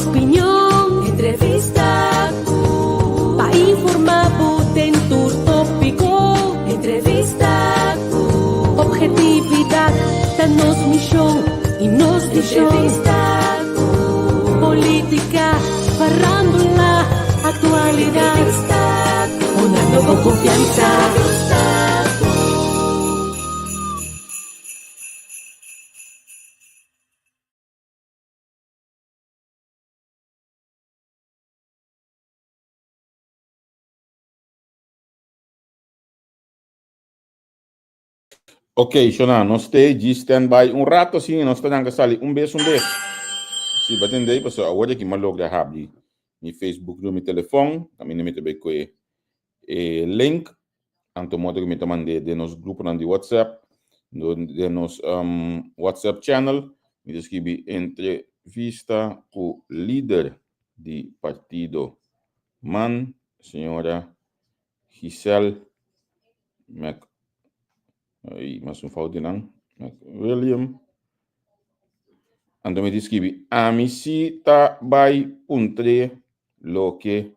Opinion, entrevista ku pa informá bo den tur tópiko. Entrevista ku objetividat ta nos mishon i nos vishon. Entrevista ku polítika, farándula, aktualidat. Entrevista ku honrando bo konfiansa. Entrevista ku. Ok, Shona, nos te ji stand by un rato asina, nos ta ranka sali un bes un bes. Si bo tende, pasobra awor aki mi a logra habri mi Facebook riba mi telefon, kaminda mi ta bay koe e link, anto modo ku mi ta mand'é den nos gruponan di WhatsApp, den nos WhatsApp channel, mi ta skibi entrevista ku lider di partido man, señora Giselle Mc, ay, mas un fout di nan, McWilliam. Anto mi ta skibi, ami si ta bai puntr'é loke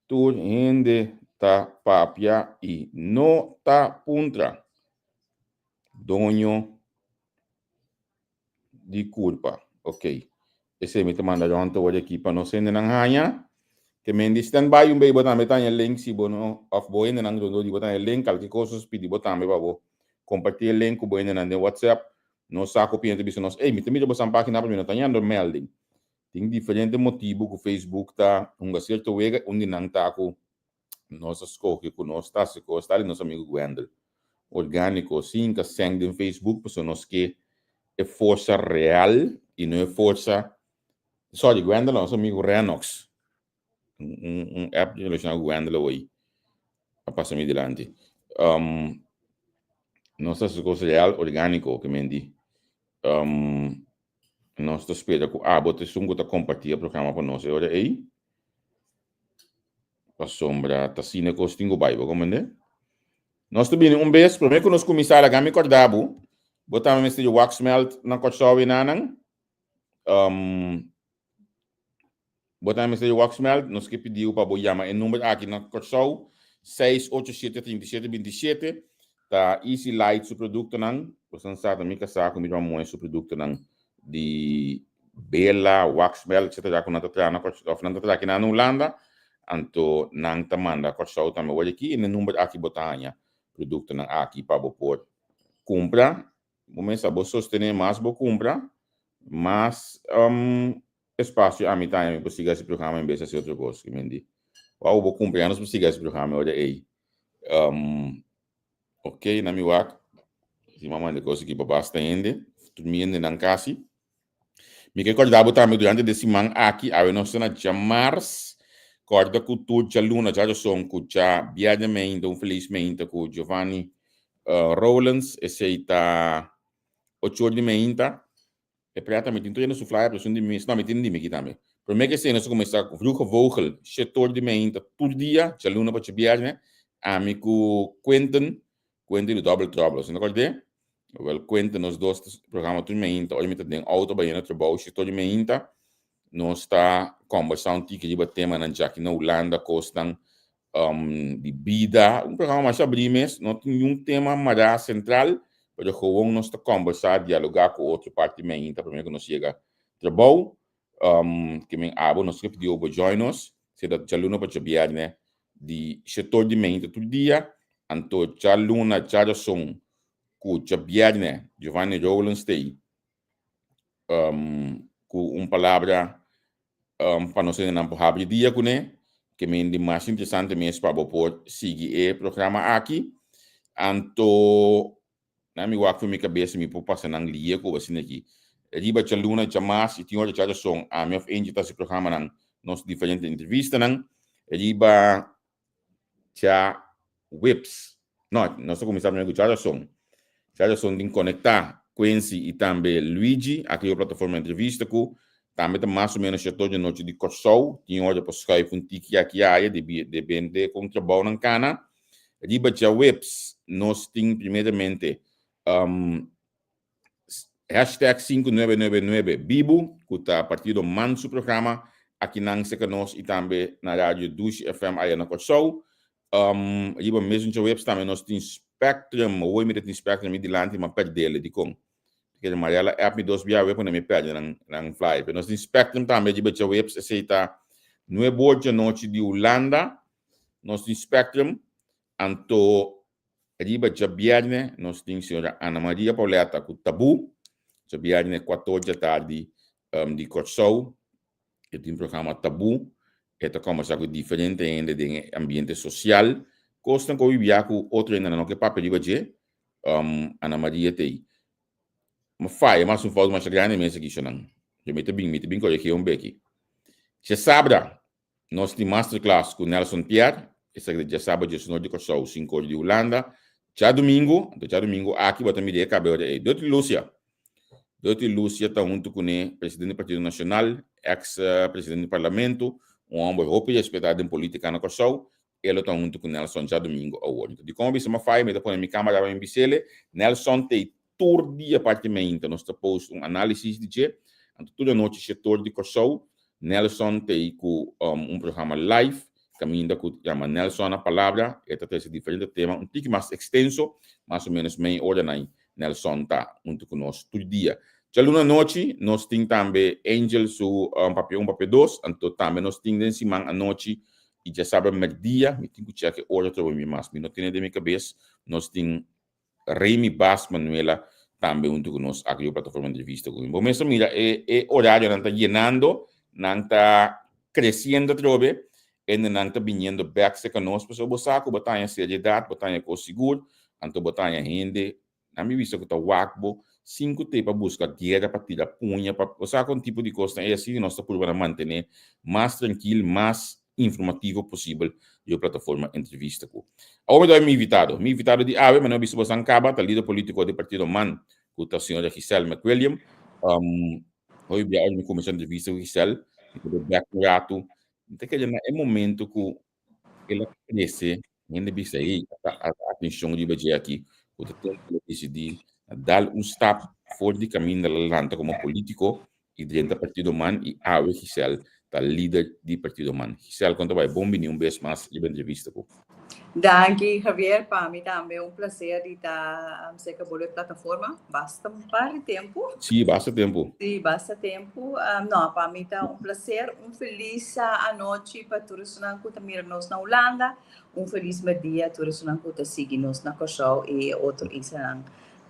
Tur hende ta papia i no ta puntra doño di kurpa. Ok, esei mi ta manda rònt awor aki pa nos hendenan haña. Ke men di stand by un bei bo tambe ta haña link si bo no òf bo hendenan rondó di bo ta haña link kalke kos nos pidi bo tambe pa bo kompartí e link ku bo hendenan den WhatsApp. Nos sa ku piensa bisa nos, ey mi ta mira bo san página pero mi no ta hañando melding. Tin diferente motibu ku Facebook ta hunga sierto wega, un di nan ta ku nos a skohe ku nos ta hasi kos tal di nos amigu Gwendel. Orgániko, sin ka sèn den Facebook pasobra nos ke e forsa real i no e forsa, sorry Gwendel no, nos amigu Renox, un app relashoná ku Gwendel awor a pasa mi dilanti. Nos ta hasi kos real, orgániko, ke men di. Nos ta spera ku abo ta esun ku ta kompartí e programa pa nos e ora ei, pasobra ta asina kos tin ku bai, bo komprendé? Nos ta bini un bes, promé ku nos kuminsá laga mi kòrda bo, bo tambe mester di wax melt na Kòrsou enanan. Bo tambe mester di wax melt, nos ke pidi bo pa bo yama e number aki na Kòrsou, seis ocho shete trinta i shete binti i shete, ta Easy Light su produktonan, boso sa ta mi kasá ku mi ruman muhé su produktonan di bela, wax melt etcetera ku nan ta traha na Kòrsou òf nan ta traha aki na Hulanda, anto nan ta manda Kòrsou tambe. Wòrdu aki e number aki bo ta haña produktonan aki pa bo por kumpra. Bo mester bo sostené mas bo kumpra, mas Espacio ami ta mi por siga hasi programa en bes hasi otro cos ki men di wou bo cumpre ya nos por siga hasi programa e ora ey ok na mi wak si mama manda cos aki pa basta hende tur mi hendenan casi mi ke corda bo tambe durante de siman aki awe nos ta na djamars corda cu tur djaluna djaroson cu dja bierne meinta un feliz meinta cu Giovanni Rowlands esey ta ocho or di meinta. E preta mi tin tur hende su flyer pero esun di mi, no mi tin di mi aki tambe. Prome ke esei nos a kuminsá ku Vroege Vogel shetor di meinta tur dia, djaluna pa djabièrnè, ami ku Quentin, Quentin di Double Trouble, si no kòrd'é? Wèl Quentin nos dos ta programa tur meinta, ora mi ta den outo bayendo trabou shetor di meinta, nos ta kòmbersá un tiki riba temanan djaki na Hulanda, kosnan di bida, un programa masha abrí mes, no tin niun tema mará sentral, pero gewoon nos ta kòmbersá, dialogá ku otro parti meinta promé ku nos yega trabou. Ke men abo nos ke pidió bo join nos, sea ta djaluna pa djabièrnè di shetor di meinta tur dia, anto djaluna, djarason ku djabièrnè Giovanni Rowlands t'ei ku un palabra pa nos hendenan por habri dia kuné, ke men di mas interesante mes pa bo por sigui e programa aki. Anto nan mi wak for mi kabes mi por pasa nan lie ku asina aki. Riba djaluna, djamas i tin ora djarason ami òf Angie ta hasi programanan nos diferente entrevistanan riba djaweps. No, nos ta kuminsá primero ku djarason. Djarason tin konektá Quincy i tambe Luigi aki riba plataforma entrevista ku tambe ta mas o ménos shator di nochi di Kòrsou. Tin ora por schuif un tiki aki aya depende kon trabounan kana. Riba djaweps nos tin primeramente Hashtag 5999 Bibu, ku ta Partido Man su programa. Akinan serka nos i tambe na Radio Dushi FM aya na Kòrsou. Um, riba mesun djaweps tambe nos tin Spectrum. Hoy mi ta tin Spectrum mi dilanti ma perdele. Dikon? Porque Mariela app mi dos bia awe pone mi perde nan, nan flyer. Pero nos tin Spectrum tambe riba djaweps. Esei ta nuebe or djanochi di Hulanda. Nos tin Spectrum. Anto riba djabierne nos tin señora Ana Maria Pauletta ku Tabú. Djabierne kuator djatardi um, di Kòrsou. E tin programa Tabú. E ta kòmbersá ku diferente hende den e ambiente sosial. Kosnan ku hopi bia ku otro hendenan no ke papia riba dje. Um, Ana Maria ta ei. Ma faya, mas un fout masha grandi mes aki, shonan. Yo mi ta bin, mi ta bin koregié un beki. Djasabra, Nos tin masterclass ku Nelson Pierre, esaki ta djasabra diesunor di Kòrsou, sinku ora di Hulanda. Djadumingu, anto djadumingu aki bo ta mira e kabe ora ei. Dotty Lucia, Dotty Lucia ta huntu kuné, presidente di Partido Nashonal, eks presidente di parlamento, un hòmber hopi respetá den polítika na Kòrsou, e lo ta huntu ku Nelson djadumingu awor. Anto dikon a bisa mi faya, mi ta pone mi kamera pa mi bis'el, Nelson ta ei tur dia parti meinta nos ta post un análisis di dje, anto tur anochi shetor di Kòrsou, Nelson ta ei ku un programa live kaminda ku yama Nelson na Palabra, e ta trese diferente tema un tiki mas ekstenso, mas o ménos mei ora nan Nelson ta huntu ku nos tur dia. Djaluna anochi nos tin tambe Angel su Papia un Papia dos, anto tambe nos tin den siman anochi i djasabra mèrdia, mi tin ku chèk e ora atrobe mi mas mi no tene den mi kabes, nos tin Remy Bas Manuela tambe huntu ku nos aki riba plataforma Entrevista ku mi. Bo mes ta mira e e orarionan ta yenando, nan ta kresiendo atrobe, hendenan ta biniendo bèk serka nos pasobra bo sa ku bo ta haña seriedat, bo ta haña kos sigur, anto bo ta haña hende, nan mi bisa ku ta wak bo sin ku te pa buska guera, pa tira puña, pa bo sa kon tipo di kosnan ei asina nos ta purba na mantené mas trankil, mas informativo posibel riba plataforma Entrevista ku. Awor mi ta bai mi invitado. Mi invitado di awe, manera mi bisa boso kaba, ta lider politiko di partido man, ku ta señora Giselle McWilliam. Um, hoy bia ora mi kuminsá entrevista ku Giselle, mi ta bai bèk un ratu. Mi ta kere na e momento ku el a krese, hende bisa, hey, ata atenshon riba dje aki, ku ta tempu el a disidí na dal un stap for di kaminda el a lanta komo politiko i drenta Partido man i awe Giselle ta lider di Partido man. Giselle, kon ta bai? Bon bini un bes mas riba entrevista ku. Danki Javier, pa mi tambe un placer di ta cerca bo e plataforma. Basta un par di tempo. Sí, basta tempo. Sí, basta tempo. No, pa mi ta un placer, un feliz anochi pa tur esnan ku ta mira nos na Hulanda, un feliz merdia tur esnan ku ta sigui nos na Kòrsou i e otro islanan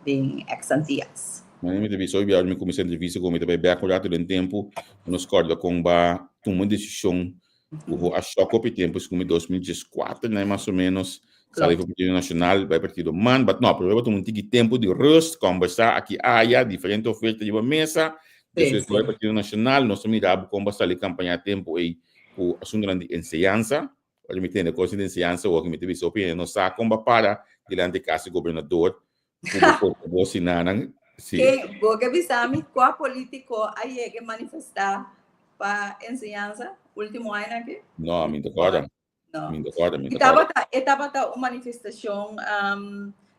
den ex Antillas. Mane mi ta bisa hoy bia ora mi kuminsá entrevista ku mi ta bai bèk un ratu den tempu ku nos kòrda kon ba tuma un desishon ku ho a shòk hopi tempu es ku mi 2014 nai mas o ménos sali for Partido Nashonal bai Partido man but no promé bo tuma un tiki tempu di rust kòmbersá aki aya diferente oferta riba mesa despues bai Partido Nashonal nos a mira bo kon bo a sali kampañá tempu ei ku asuntunan di enseñansa. Ora mi tende cos di enseñansa hopi mi ta bisa hopi hende no sa con ba para dilanti cas di gobernador cu bo por bo sinanan. Si. Ke bo ke bisa mi cua politico a yega manifesta pa enseñansa ultimo aña aki? No, mi no ta corda. No. Mi no ta corda, mi no ta corda. E tabata un manifestacion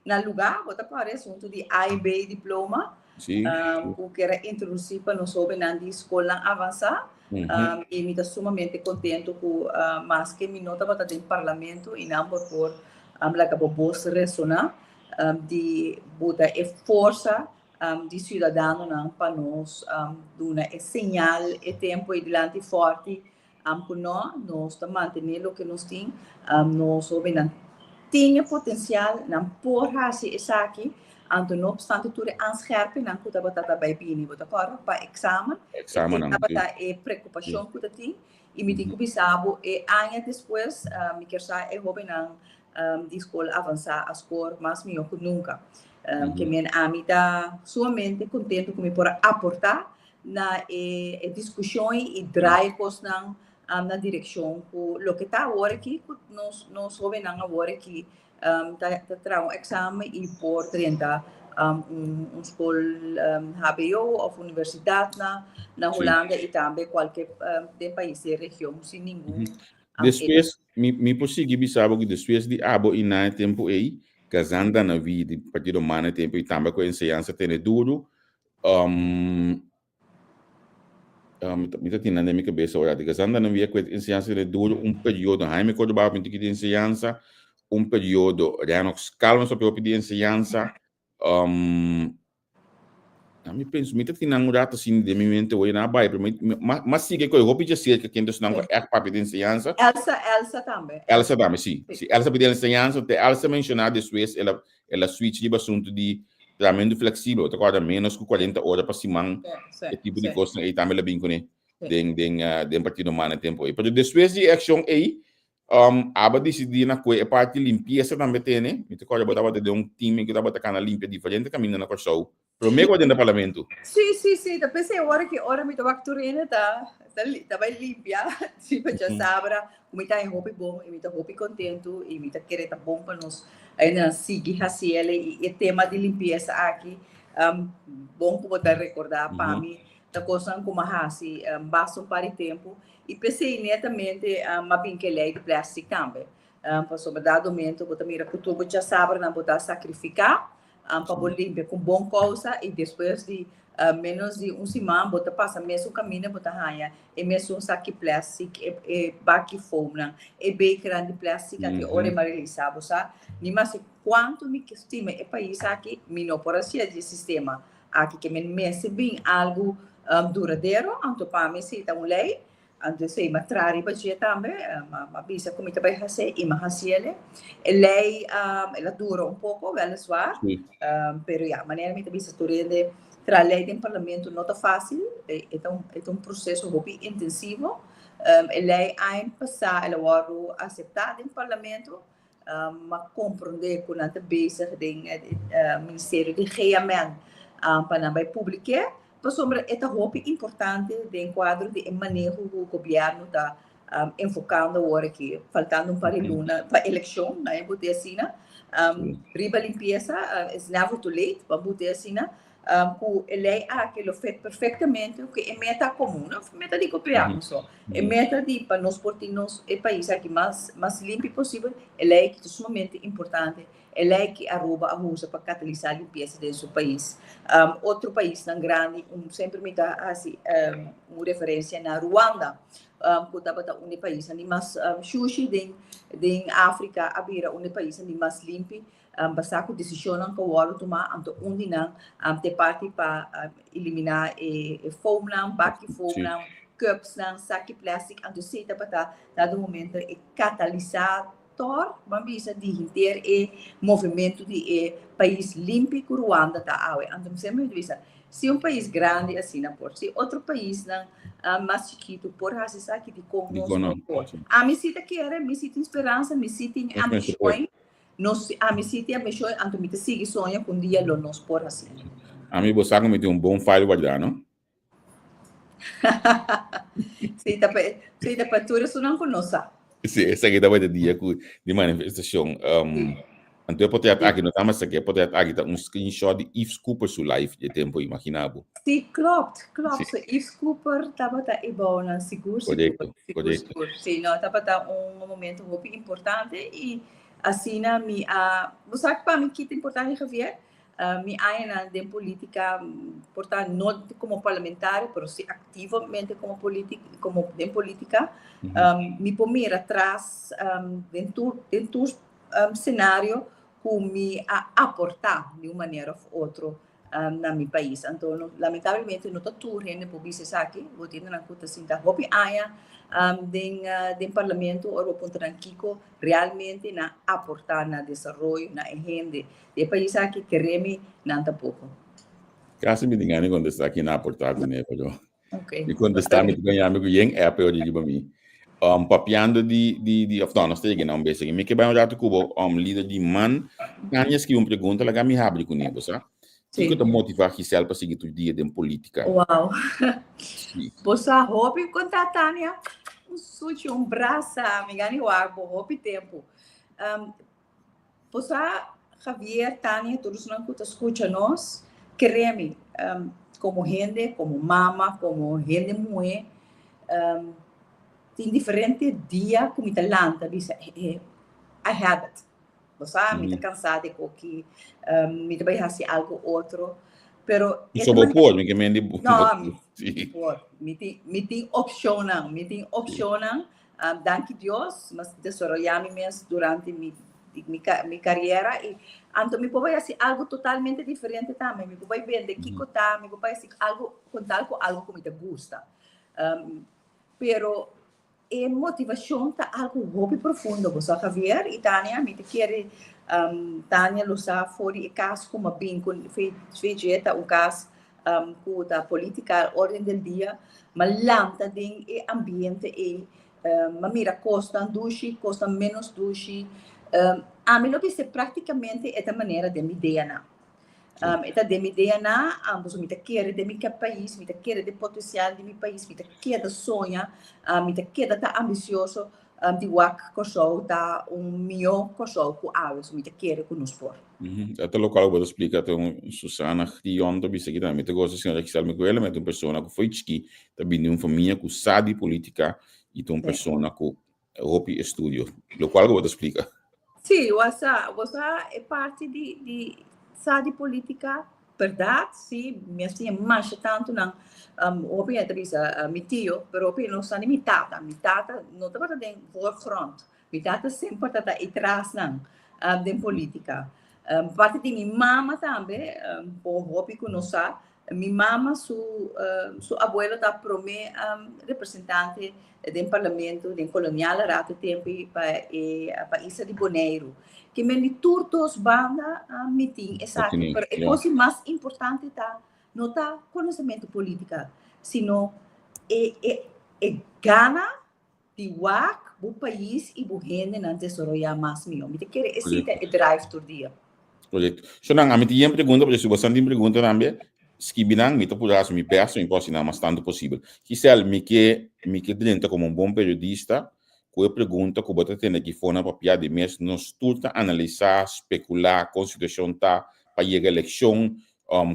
na lugar, bo ta para asunto di A y B diploma. Sí. Cu kier a introduci pa nos hobennan di scolnan avansa. Y mi ta sumamente contento cu maske mi no tabata den parlamento y nan por por laga bo bos resona di buta e forsa di ciudadanonan pa nos duna e señal e tempo y dilanti forti Ku no, nos ta mantené loke nos tin. Nos hóbennan tin e potensial, nan por hasi esaki, anto no opstante tur e aanscherpingnan ku tabata ta bai bini. Bo ta kòrda pa eksamen? Eksamennan, sí. Tabata e preokupashon ku ta tin. I mi tin ku bisa bo e aña despues mi kier sa e hóbennan di skol avansá a skor mas mihó ku nunka. Ke men ami ta sumamente kontentu ku mi por a aportá na e e diskushon i draai kosnan na direkshon ku loke ta awor aki ku nos nos hóbennan awor aki ta ta traha un eksamen i por drenta un un skol hbo òf universidat na na Hulanda i tambe kualke den pais den region sin ningun Despues mi mi por sigui bisa bo ku despues di abo i nan e tempu ei Gazan Danavi di Partido Man e tempu ei tambe ku enseñansa tene duru. Um, Mi ta tin nan den mi kabesa ora di Gazanda nan wia ku e enseñansa di duro un periodo. Jaime Cordoba a pinti di enseñansa un periodo. Renox Calma sa hopi di enseñansa. Mi penso mi ta tin nan un rato asina den mi mente oye nan a bai pero mi ma sigue ku e hopi dje serka kende esnan ku ègt papia di enseñansa. Elsa Elsa tambe. Elsa tambe si. Si Elsa papia di enseñansa te Elsa menshoná despues el a El a switch riba asuntu di trahamentu fleksibel, bo ta kòrda ménos ku kuarenta ora pa siman, e tipo di kosnan ei tambe el a bin kuné den den den Partido Man e tempu ei. Pero despues di e akshon ei, aba disidí na kue e parti limpiesa tambe tene. Mi ta kòrda bo tabata den un team ku tabata kana limpia diferente kaminda na Kòrsou Promé ku a drenta parlamento. Sí, sí, sí. Ta p'esei ora ki ora mi ta wak tur hende ta ta ta bai limpia. Sí, pa djasabra ku mi ta haña hopi bon i mi ta hopi kontentu i mi ta kere ta bon pa nos ainda sigui hasi el i e tema di limpiesa aki bon ku bo ta rekordá pa mi ta kosnan ku mi a hasi basta un par di tempu i p'esei netamente mi a bin ku e lei di plastic tambe pasobra dado momento bo ta mira ku tur bo djasabranan bo ta sakrifiká pa bo limpia ku bon kousa i despues di menos di un siman bo ta pasa mesun kaminda bo ta haña e mesun saki plastic, e baki foamnan, e bekernan di plastic anto e ora e marealisá bo sa ni mas kuantu mi ke stima e pais aki mi no por hasié di e sistema aki ke mi mester bin algu duradero anto pa mi si ta un lei. Anto esei m'a traha riba dje tambe, m'a bisa ku mi ta bai hasié i m'a hasié. E lei el a dura un poko, wèliswaar, pero ya, manera mi ta bisa tur hende, traha lei den parlamento no ta fásil, e ta un e ta un proseso hopi intensivo. E lei aña pasá el a wòrdu aseptá den parlamento, M'a komprondé ku nan ta bezig den e ministerio di GMN pa nan bai publik'é, pasobra e ta hopi importante den kuadro di e maneho ku gobièrnu ta enfokando awor aki, faltando un par di luna pa elekshon, nan e bot'é asina. Riba limpiesa, it's never too late pa bot'é asina. Ku e lei aki lo fit perfectamente ku e meta komun, no meta di gobièrnu so, e meta di pa nos por tin nos e pais aki mas mas limpi posibel, e lei aki ta sumamente importante, e lei ki Aruba a usa pa katalisá limpiesa den su pais. Otro paisnan grandi, un semper mi ta hasi un referensia na Ruanda, ku tabata un di e paisnan di mas shushi den den Afrika a bira un di e paisnan di mas limpi. Basá ku desishonnan ku a wòrdu tumá, anto un di nan ta e parti pa eliminá e foamnan, bak di foamnan, cupsnan, saki plastic, anto esei tabata dado momento e katalisator, ban bisa, di henter e movementu di e pais limpi ku Ruanda ta awe. Anto mi semper mi ta bisa, si un pais grandi asina por, si otro paisnan mas chikitu por hasi esaki, dikon nos no por? Ami si ta kere, mi si tin speransa, mi si tin ambishon. Nos, ami si tin ambishon, anto mi ta sigui soña ku un dia lo nos por hasi. Ami bo sa ku mi tin un bon file guardá, no? Si ta pa, si ta pa tur esunnan ku no sa. Si, esaki tabata e dia ku di manifestashon. Um, anto e potret aki no ta mas esaki, e potret aki ta un screenshot di Yves Cooper su live di e tempo, imagina bo. Si, klopt, klopt. So Yves Cooper tabata e bounan, sigur, sigur, Korekto, sigur, korekto. sigur. Si, no, tabata un momento hopi importante i Asina mi a, bo sa pa mi ki ta importante Javier? Mi añanan den politica, por ta no como parlamentario, pero si activamente como politic, como den politica, mi por mira atras den tur, den tur scenario cu mi a aporta di un manera of otro na mi pais. Anto no, lamentablemente no ta tur hende por bisa esaki. Bo tin nan ku ta sinta hopi aña den den parlamento ora bo puntra nan kiko realmente nan aporta na desaroyo na e hende di e pais aki, kere mi nan ta poko. Kasi mi tin gana di kontesta ki nan aporta kuné, pero Okay. Mi contesta mi ta mi ku yen app ori riba mi. Papiando di di di of no, nos ta yega na un bes aki. Mi ke bai un rato ku bo lider di man. Tania skibi un pregunta laga mi habri kuné bo sa. Kiko ta motiva Giselle pa sigui tur dia den politica? Wow. Si. Bo sa hopi konta Tania. Un suchi, un brasa, mi gani wak bo hopi tempu. Bo sa, Javier, Tania, tur esnan ku ta skucha nos, kere mi, komo hende, komo mama, komo hende muhé, tin diferente dia ku mi ta lanta bisa, I had it. Bo sa, mi ta kansá di koki, mi ta bai hasi algu otro. Pero e so por, mi ke mendi. No, mi por. Mi tin, mi tin opcionnan, mi tin opcionnan. Danki Dios, m'a desaroyá mi mes durante mi carera i anto mi por bai hasi algo totalmente diferente tambe. Mi por bai bende kiko ta, mi por bai hasi algo kon tal ku algo ku mi ta gusta. Pero e motivashon ta algo hopi profundo, bo sa, Javier i Tania, mi ta kere Tania lo sa for di e kas ku mi a bin ku VG ta un kas ku ta politica orden del dia, m'a lanta den e ambiente ei, m'a mira kosnan dushi, kosnan menos dushi. Ami lo bisa praktikamente e ta manera den mi DNA. E ta den mi DNA, pasobra mi ta kere den mi pais, mi ta kere den potensial di mi pais, mi ta keda soña, mi ta keda ta ambisioso di wak Kòrsou ta un mihó Kòrsou ku awe, so mi ta kere ku nos por. Dat ta lokual ku bo ta splika ta un Susana Gion ta bisa aki tambe. Mi ta gosa señora Giselle Miguel, mi ta un persona ku foi chikí ta bini di un famia ku sa di politika i ta un persona ku hopi estudio. Lokual ku bo ta splika. Sí, bo sa, bo sa e parti di di sa di politika, bèrdat, sí, mi a siña masha tantu nan. Hopi hende ta bisa mi tio, pero hopi hende no sa di mi tata. Mi tata no tabata den voorgrond. Mi tata semper ta ta e trasnan den politica. Parti di mi mama tambe, por hopi cu no sa, mi mama su su abuelo ta prome representante den parlamento den Koloniale Raad e tempo ei pa e pa isla di Boneiru. Ke men di tur dos banda mi tin esaki, pero e cos mas importante ta no ta conocemento politica, sino e e e gana Di wak bo pais i bo hendenan desaroyá mas mihó. Mi ta kere esei ta e drive tur dia. Korekto. So nan, ami tin yen pregunta, pero si bosan tin pregunta tambe, skibi nan, mi ta puru hasi mi bèst pa mi por hasi nan mas tantu posibel. Giselle, mi ke mi ke drenta komo un bon periodista ku e pregunta ku bo ta tende aki for na papia di mes, nos tur ta analisá, spekulá kon situashon ta pa yega elekshon,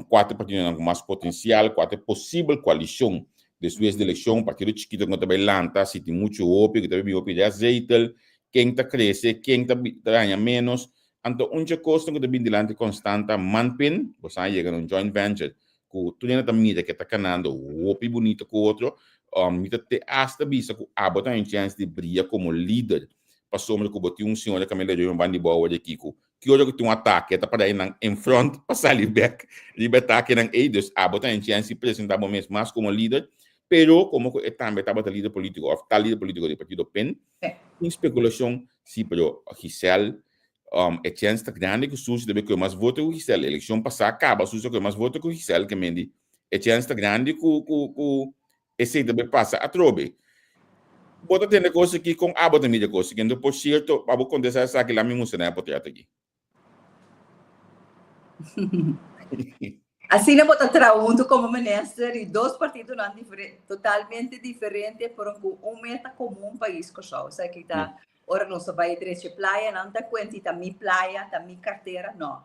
kua ta e partidonan ku mas potensial, kua ta e posibel koalishon Despues di elekshon, partido chikito ku ta bai lanta, si tin muchu hopi, ku ta bai bin hopi restzetel, ken ta krese, ken ta ta haña ménos. Anto un dje kosnan ku ta bin dilanti konstant ta Manpin, bo sa a yega na un joint venture ku tur hende ta mira ke ta kanando hopi bunito ku otro. Mi ta te asta bisa ku abo ta haña un chèns di bria komo lider pasobra ku bo tin un señora Camila Reuben banda di bo awor aki ku Ki ora ku tin un atake ta para einan en front pa sali bek riba e atakenan ei. Dus abo ta en chèns di presentá bo mes mas komo lider, pero komo ku e tambe tabata lider polítiko òf ta lider polítiko di partido pen, tin spekulashon si, pero Giselle e chèns ta grandi ku Susi ta bai kohe mas voto ku Giselle. Elekshon pasá kaba Susi a kohe mas voto ku Giselle ke mendi e chèns ta grandi ku ku ku Esei ta bai pasa atrobe. Bo ta tende kos aki, kon abo ta mira kos aki? Enton, por sierto, pa bo kontestá esaki, laat mi mustra nan e potret aki. Asina bo ta traha huntu komo minister di dos partidonan totalmente diferente, pero ku un meta komun pais Kòrsou. Esaki ta ora nos ta bai drecha e playa, nan ta kuenta i ta mi playa, ta mi kartera. No.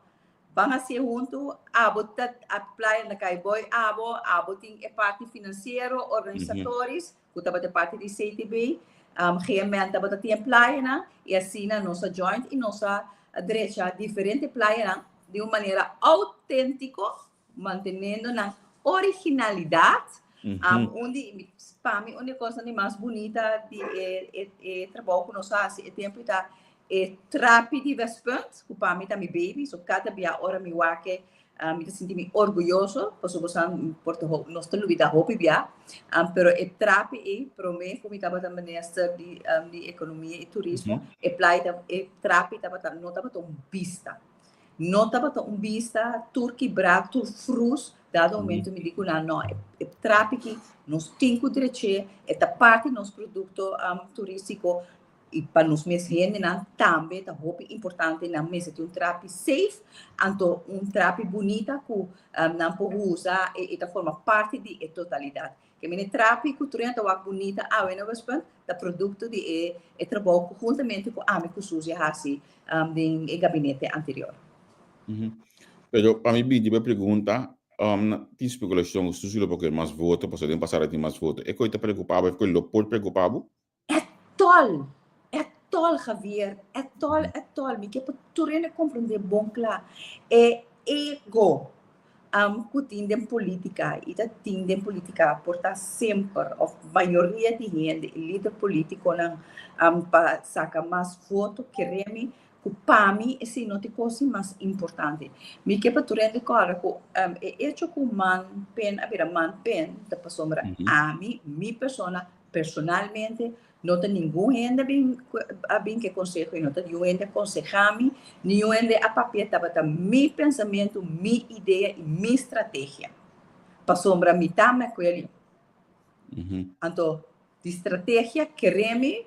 Ban hasié huntu, abo ta a playa na kai boy abo, abo tin e parti finansiero, organisatoris, ku tabata e parti di CTB, GMN tabata tin e playanan, i asina nos a joint i nos a drecha diferente playanan di un manera outéntiko, manteniendo nan originalidat. Un di, pa mi, un di e kosnan di mas bunita di e e e trabou ku nos a hasi e tempu ta e trapi di Westpunt, ku pa mi ta mi baby, so kada bia ora mi wak e, mi ta sinti mi orguyoso, pasobra bo sa por ta nos ta lubida hopi bia, pero e trapi ei prome ku mi tabata minister di di ekonomia i turismo, e playa e trapi tabata no tabata un bista. No tabata un bista tur kibrá, tur frus. Dado momento mi di ku nan, no, e trapi aki nos tin ku drech'é, e ta parti nos produkto turístiko i pa nos mes hendenan tambe ta hopi importante nan mester tin un trapi safe, anto un trapi bunita ku nan por usa i ta forma parti di e totalidat. Ke mene trapi ku tur hende ta wak bunita awe na Westpunt ta produkto di e e trabou ku huntamente ku ami ku Suzy a hasi den e gabinete anterior. Pero pa mi bini bo pregunta, tin spekulashon ku Suzy lo por kere mas voto pasobra den pasado a tin mas voto. E koe ta preokupa bo? E koe lo por preokupa bo? Etol! Etol, Javier! Etol, etol! Mi ke pa tur hende komprendé bon kla. E ego. Ku tin den polítika i ta tin den polítika por ta semper òf mayoria di hende e lider polítikonan pa saka mas voto kere mi ku pa mi esei no ta e kos di mas importante. Mi ke pa tur hende kòrda ku e echo ku man pen a bira man pen ta pasobra ami mi persona personalmente No ta ningun hende a bin a bin ke konseho i no ta niun hende a konsehá mi, niun hende a papia, tabata mi pensamentu, mi idea i mi strategia. Pasobra mi ta Makweli. Anto di strategia kere mi,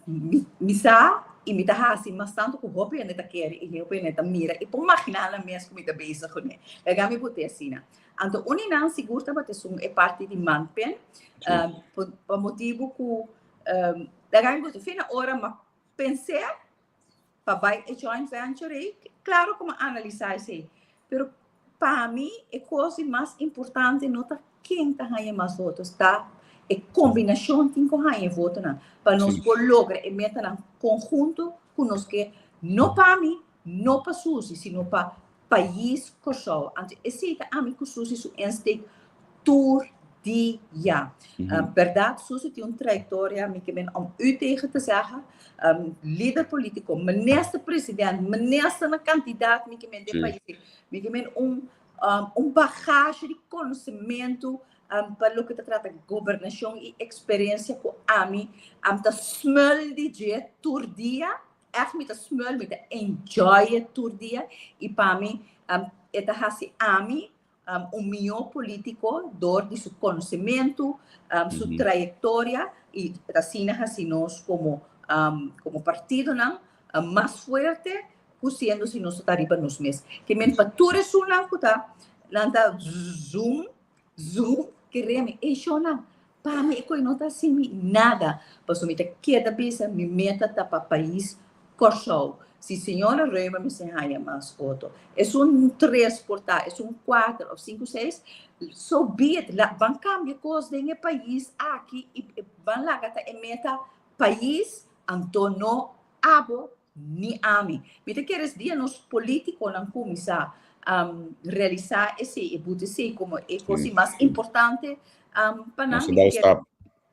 mi mi sa i mi ta hasi mas tantu ku hopi hende ta kere i hopi hende ta mira i por maginá nan mes ku mi ta bezig kuné. Laga mi bot'é asina. Anto un di nan sigur tabata esun e parti di manpen, pa motibu ku laga mi gusta fina ora m'a pens'é pa bai e joint venture ei, klaro ku m'a analisá esei, pero pa mi e kos di mas importante no ta ken ta haña mas voto, ta e kombinashon tin ku haña e votonan pa nos por logra e metanan konhunto ku nos ke, no pa mi, no pa Susi, sino pa Pais Kòrsou. Anto esei ta ami ku Susi su insteek tur dia. Bèrdat Susi tin un trayektoria, mi ke men om u tegen te zeggen, lider polítiko, minister president, minister na kantidat mi ke men den pais. Mi ke men un un bagashi di konosementu pa loke ta trata gobernashon i eksperensia ku ami ta smul di dje tur dia. Echt mi ta smul, mi ta enjoy e tur dia i pa mi e ta hasi ami un mihó polítiko dor di su konosementu, su trayektoria i ta asina hasi nos komo komo partidonan mas fuerte ku siendo si nos ta riba nos mes. Ke men pa tur esunnan ku ta nan ta zoom zoom kere mi ey shownan Pa mi e koe no ta hasi mi nada, pasobra mi ta keda bisa mi meta ta pa pais Kòrsou. Si señora Römer mester haña mas voto, esun tres por ta, esun kuater òf sinku seis, so be it. La ban kambia kos den e pais aki i ban laga ta e meta pais, anto no abo ni ami. Mi ta kere es dia nos politiconan cuminsa realisa esey y buta esey como e cos di mas importante pa nan. Nos ta dal stap.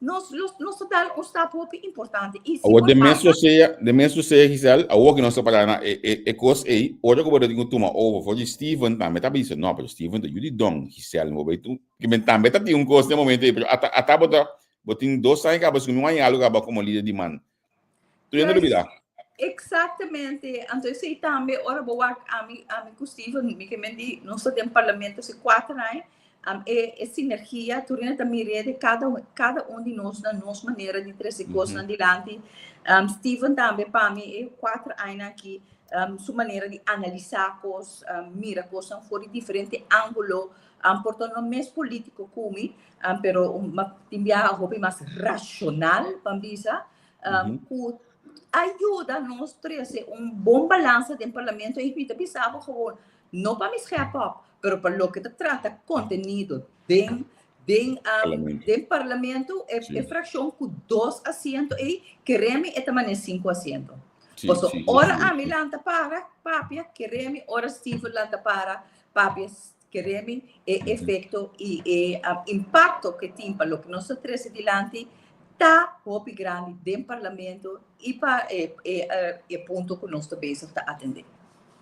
Nos, nos ta dal un stap hopi importante. Y si Awor, por den mes pasa sosea, den mes sosea, Giselle, awor ku nos ta pará na e, e, e kos ei, ora ku bo ta tin ku tuma over for di Steven, tambe ta bisa, no, pero Steven ta yu di Don, Giselle, no bo bai tu, ke men tambe ta tin un kos den momento ei, pero ata, ata bo ta, bo tin dos aña kaba, si un aña algu kaba komo lider di man. Tu ya no lubida. Exactamente. Anto esei tambe ora bo wak ami ami ku Steven mi ke men di nos ta den parlamento si kuater aña um, e, e sinergia tur hende ta mir'é de kada kada un di nos na nos manera di trese kosnan dilanti. Um, Steven tambe pa mi e kuater añanan aki um, su manera di analisá kos, um, mira kosnan for di diferente ángulo, um, por ta no mes polítiko ku mi, um, pero un, ma tin biaha hopi mas rashonal, ban bisa. Ku a yuda nos trese un bon balansa den parlamento i mi ta bisa bo gewoon no pa mi schep op pero pa loke ta trata kontenido den den den parlamento e e frakshon ku dos asiento ei kere mi e ta manera sinku asiento. Paso ora ami lanta para papia kere mi ora Steven lanta para papia Kere mi e efekto i e impakto ke tin pa loke nos ta trese dilanti ta hopi grandi den parlamento i pa e e punto ku nos ta bezig ta atendé.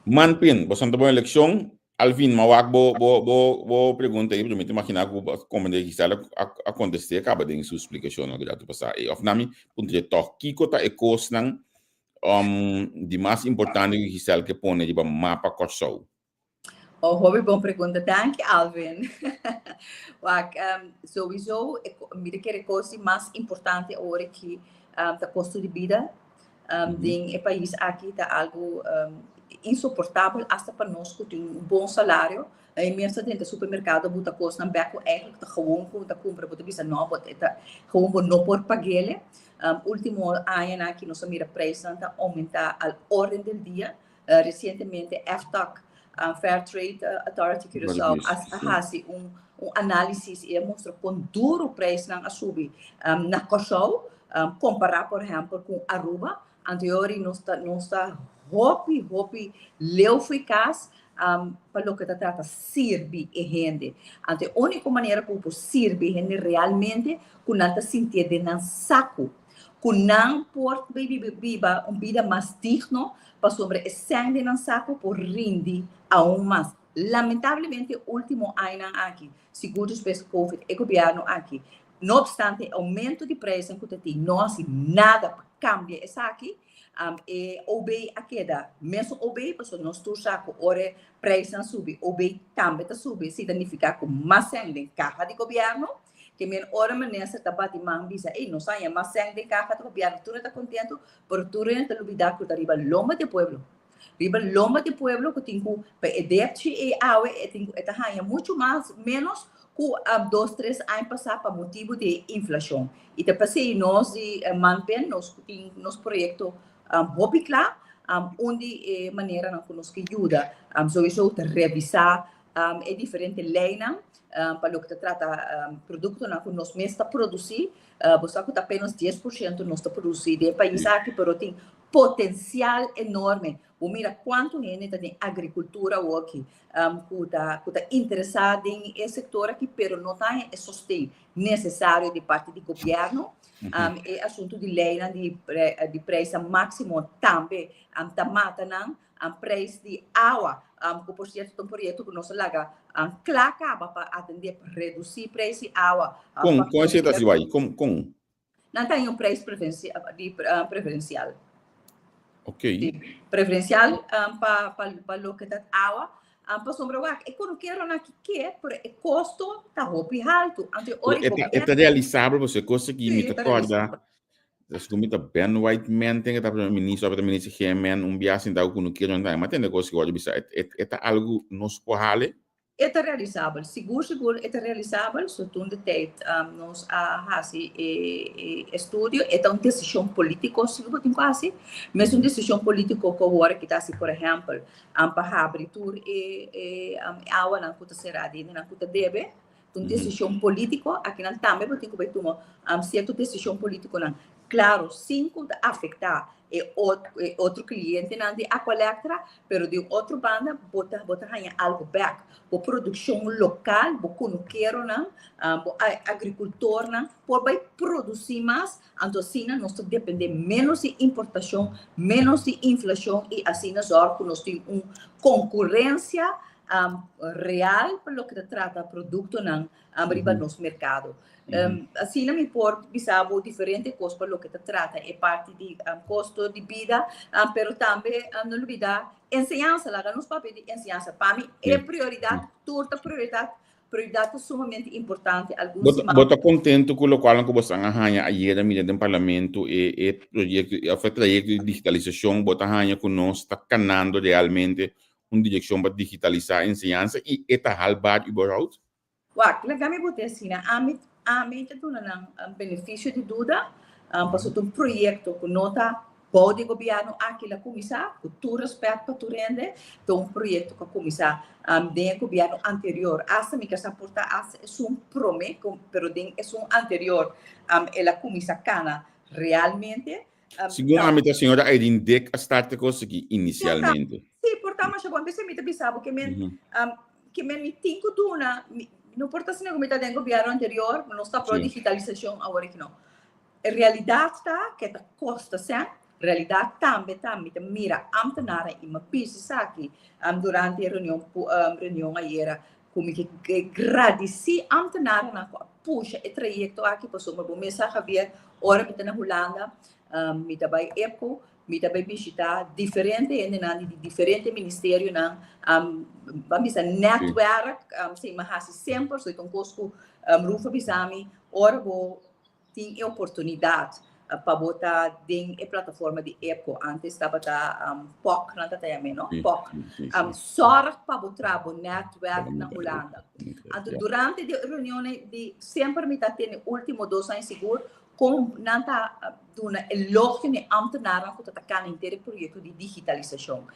Manpin, boso no ta bon elekshon? Alvin, m'a wak bo bo bo bo pregunta ei, pero mi ta imaginá ku bo a komprendé Gisela a a kontest'é kaba den su splikashon loke ta pasá ei. Òf na mi puntr'é tòg, kiko ta e kosnan di mas importante ku Gisela ke pone riba mapa Kòrsou? Oh, hopi bon pregunta. Danki, Alvin. Wak, um, sowieso, mi ta kere kos di mas importante ora ki um, ta kosto di bida um, den e pais aki ta algo um, insoportabel hasta pa nos ku tin un bon salario. E mes ta drenta supermercado buta kosnan bek ku eigenlijk ta gewoon ku ta kumpra bo ta bisa no, bo ta gewoon bo no por pag'ele. Um, ultimo añanan aki nos a mira prijsnan ta aumenta al orden del dia. Resientemente FTAC, Fair Trade Authority Curaçao, a hasi un análisis i a mustra kon duru preisnan a subi na Kòrsou kompará por ehèmpel ku Aruba. Anto yori nos ta nos ta hopi hopi leu for e kas. pa loke ta trata sirbi e hende. Anto e úniko manera ku bo por sirbi e hende realmente ku nan ta sintié den nan saku, ku nan por biba un bida mas digno pasobra e sèn den nan saku por rindi aun mas. Lamentablemente último añanan aki, sigur despues di covid, e gobièrnu aki, no opstante e oumento di preisnan ku ta tin, no hasi nada pa kambia esaki. E OB a keda mesun OB, pasobra nos tur sa ku ora e preisnan subi, OB tambe ta subi. Esei ta nifiká ku mas sèn den kaha di gobièrnu. Ke men ora minister ta bati man bisa, ey, nos a haña mas sèn den kaha di gobièrnu, tur e ta kontentu, pero tur hende ta lubidá ku ta riba lomba di e pueblo. Riba lomba di pueblo ku tin ku pa e depchi ei awe e tin ku e ta haña muchu mas ménos ku dos tres aña pasá pa motibu di e inflashon. I ta p'esei nos di Manpen nos ku tin nos proyekto hopi kla. Un di e maneranan ku nos ke yuda souiso ta revisá e diferente leinan pa loke ta trata produktonan ku nos mes ta produsí. Bo sa ku ta apenas 10% nos ta produsí den e pais aki pero tin potencial enorme. Bo mira cuanto hende ta den agricultura awoki cu ta cu ta interesa den e sector aki pero no ta haña e sosten necesario di parti di gobierno. E asunto di leynan di di prijsnan maximo tambe ta mata nan. Prijs di awa cu por cierto ta un proyecto cu nos a laga cla caba pa atende pa reduci prijs di awa. Con con esey ta haci bay? Con con? Nan ta un prijs preferencial. Ok. Preferencial pa, pa, pa loke ta awa. Pasobra wak, e kunukeronan ki ke, pero e kosto ta hopi haltu. Anto ora e ta, e ta realisabel, pasobra e kos aki mi ta kòrda, segun mi ta Ben Whiteman ten ke ta primer minister, òf e ta minister GMN, un biaha sinta ku kunukeronan tambe, mi a tende kos ki wòrdu bisa, e ta algu nos por hale. E ta realisabel, sigur sigur e ta realisabel, so toen de tijd nos a hasi e estudio, e ta un desishon politico si bo tin ku hasi, mes un desishon politico ku awor aki ta hasi por ehempel pa habri tur e e awanan ku ta será di hendenan ku ta debe, ta un desishon politico, akinan tambe bo tin ku bai tuma sierto desishon politiconan, klaro sin ku ta afektá e e otro clientenan di Aqualectra, pero di un otro banda bo ta bo ta haña algo bek. Bo produccion local, bo cunukeronan, bo agricultornan por bai produci mas, anto asina nos ta depende menos di importacion, menos di inflacion y asina zorg cu nos tin un concurrencia real pa loke ta trata productonan riba nos mercado. Asina mi por bisa bo diferente kos pa loke ta trata e parti di kosto di bida, pero tambe no lubida enseñansa. Laga nos papia di enseñansa. Pa mi e prioridat, tur ta prioridat, prioridat ta sumamente importante. Algun siman. Bo ta kontentu ku lokualnan ku boso a haña ayera mira den parlamento e e proyekto òf e trayekto di digitalisashon bo ta haña ku nos ta kanando realmente un direkshon pa digitalisá enseñansa i e ta haalbaar überhaupt? Wak, laga mi bo te asina. Ami, ami ta duna nan beneficio di duda, pasobra ta un proyecto cu no ta bou di gobierno aki la cuminsa, cu tur respet pa tur hende, ta un proyecto cu a cuminsa den e gobierno anterior. Hasta mi kier sa por ta hasta esun prome, pero den esun anterior el a cuminsa cana realmente. Segun ami ta señora Irene Dick a start e kos aki inicialmente. Sí, por ta masha bon. P'esei mi ta bisa bo ke men, ke men mi tin ku duna, no por ta asina ku mi ta den gobierno anterior, nos ta pro digitalisashon awor aki no. E realidat ta ke ta kosta sèn, realidat tambe ta mi ta mira ambtenaren i mi a bisa esaki durante e reunion reunion ayera ku mi ke gradisí ambtenarennan ku a pusha e trayekto aki pasobra bo mes sa Javier ora mi ta na Hulanda mi ta bai EPCO mi ta bai bishitá diferente hendenan di diferente ministerionan ban bisa netwerk si mi hasi semper so e ta un kos ku Ruf a bisa mi ora bo tin e oportunidat pa bo ta den e plataforma di EPCO. Antes tabata POC, nan ta yam'é, no? POC. Sòrg pa bo traha bo nètwèrk na Hulanda. Anto durante di e reunionnan di semper mi ta tene último dos aña sigur kon nan ta duna elogio na e ámtenarnan ku ta ta kana henter e proyekto di digitalisashon.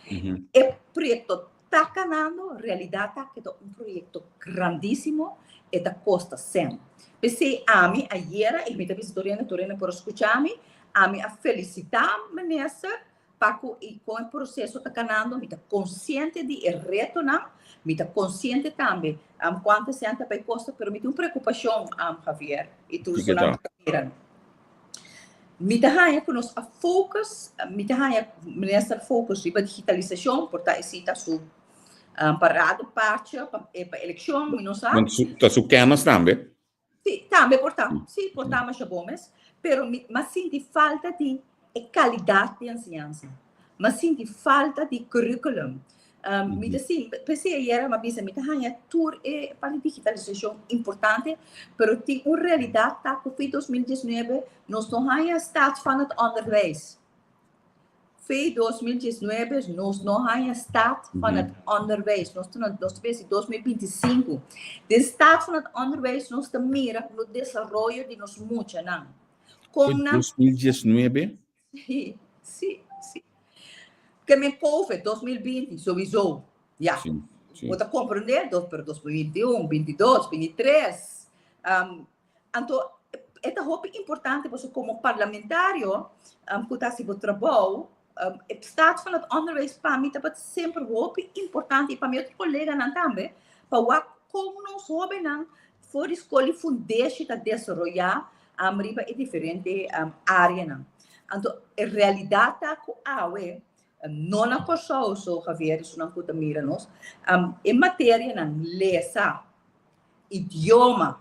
E proyekto Ta kanando, realidat ta ku e ta un proyekto grandísimo, e ta kosta sèn. P'esei ami ayera, i mi ta bisa tur hende, tur hende por a skucha mi, ami a felisitá minister pa ku i kon e proseso ta kanando, mi ta konsiente di e retonan, mi ta konsiente tambe um, kuantu esei ta bai kosta, pero mi tin un preokupashon, um, Javier, i tur Kiko esnan ta? ku ta mira. Mi ta haña ku nos a focus, mi ta haña minister focus riba digitalisashon, por ta esei ta su um, parada parche pa, eh, pa elekshon, mi no sa. Want su, ta su kennis tambe. Sí, tambe por ta. Sí, por ta masha bon mes. Pero mi m'a sinti falta di e calidad di enseñansa. M'a sinti falta di curriculum. Um, mi ta sin, p'esei ayera m'a bisa, mi ta haña tur e parti digitalisacion importante, pero tin un realidad ta cu fi 2019 nos no haña staat van het onderwijs. Fe 2019 nos no haña staat van het onderwijs. Nos ta nos ta besi 2025. Den staat van het onderwijs nos ta mira no desaroyo di nos muchanan. Kon nan 2019? Sí, sí, sí. Ke men COVID 2020 sowieso. Ja. Sí, sí. Bo ta comprende, dos, pero 2021, 22, 23. Um, Anto e ta hopi importante pasobra komo parlamentario ku ta hasi bo trabou, e staat van het onderwijs pa mi tabata semper hopi importante i pa mi otro koleganan tambe pa wak kon nos hobennan for di skol i fundeshi ta desaroyá riba e diferente áreanan. Anto e realidat ta ku awe no na Kòrsou so Javier esunnan ku ta mira nos, e materianan lesa, Idioma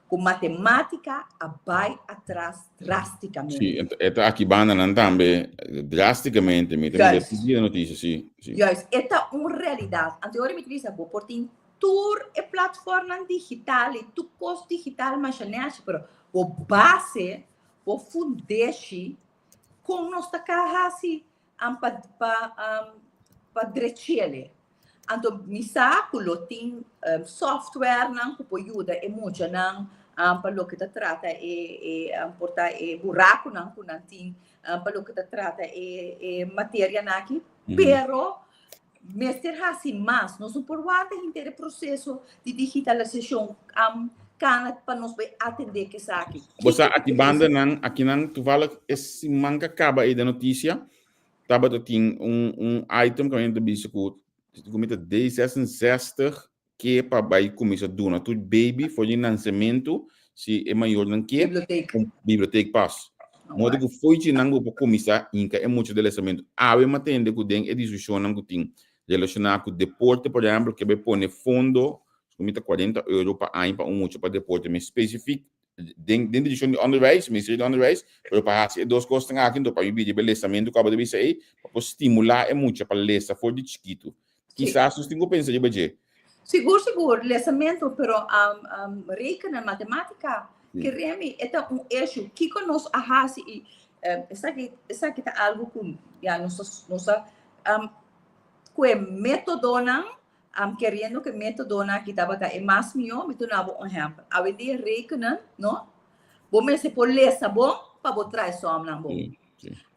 ku matematika a bai atras drastikamente. Sí, e ta aki bandanan tambe drastikamente. Mi ta mira tur dia notisia, sí, sí. Juist, e ta un realidat. Anto ora mi ta bisa bo por tin tur e platformnan digital i tur kos digital masha nèchi, pero bo base, bo fundeshi, kon nos ta ka hasi pa pa pa drechele. Anto mi sa ku lo tin softwarenan ku por yuda e muchanan pa loke ta trata e e por ta e burakunan ku nan tin pa loke ta trata e e materianan aki, pero mester hasi mas. Nos no por warda henter e proseso di digitalisashon kana pa nos bai atendé ku esaki. Bo sa aki bandanan, akinan toevallig e siman ku a kaba ei den notisia, Tabata tin un un item kaminda ta bisa ku ku mi ta D66 ke pa bai kuminsá duna tur baby for di nansementu si e mayornan ke Biblioteek. un biblioteek pas. Modo ku fo'i djinan bo por kuminsá hinka e mucha den lesamentu. Awe mi a tende ku den e diskushonnan ku tin relashoná ku deporte por ehèmpel ke bai pone fondo ku mi ta 40 euro pa aña pa un mucha pa deporte mi spesifik den den direkshon di onderwijs, Ministerio di Onderwijs, pero pa hasi e dos kosnan aki, enton pa mi bira riba e lesamentu ku abo ta bisa ei, pa por stimulá e mucha pa lesa for di chikitu. Kisas nos tin ku pensa riba dje. Sigur, sigur, lesamentu, pero um, um, rekenen, matematika, kere mi, e ta un issue. Kiko nos a hasi i um, esaki, esaki ta algu ku ya nos a, nos a um, ku e metodonan Am keriendo ku e metodonan aki tabata e mas mihó, mi duna bo un ehèmpel. Awendia rekenen, no? Bo mester por lesa bon pa bo trae sòmnan bon.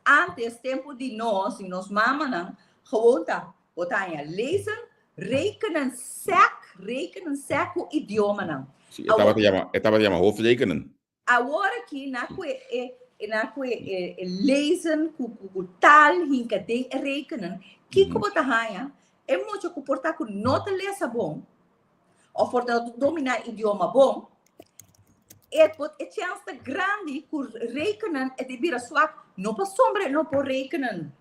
Antes, tempu di nos i nos mamanan, gewoon ta, bo ta haña lezen, rekenen sèk, rekenen sèk ku idiomanan. Sí, e tabata yama, e tabata yama hoofdrekenen. Awor aki na ku e e na ku e e lezen ku ku ku taal hinka den e rekenen, kiko bo ta haña? E mucha ku por ta ku no ta lesa bon òf por ta no ta dominá idioma bon, e por e chèns ta grandi ku rekenen e ta bira swak, no pasobra e no por rekenen,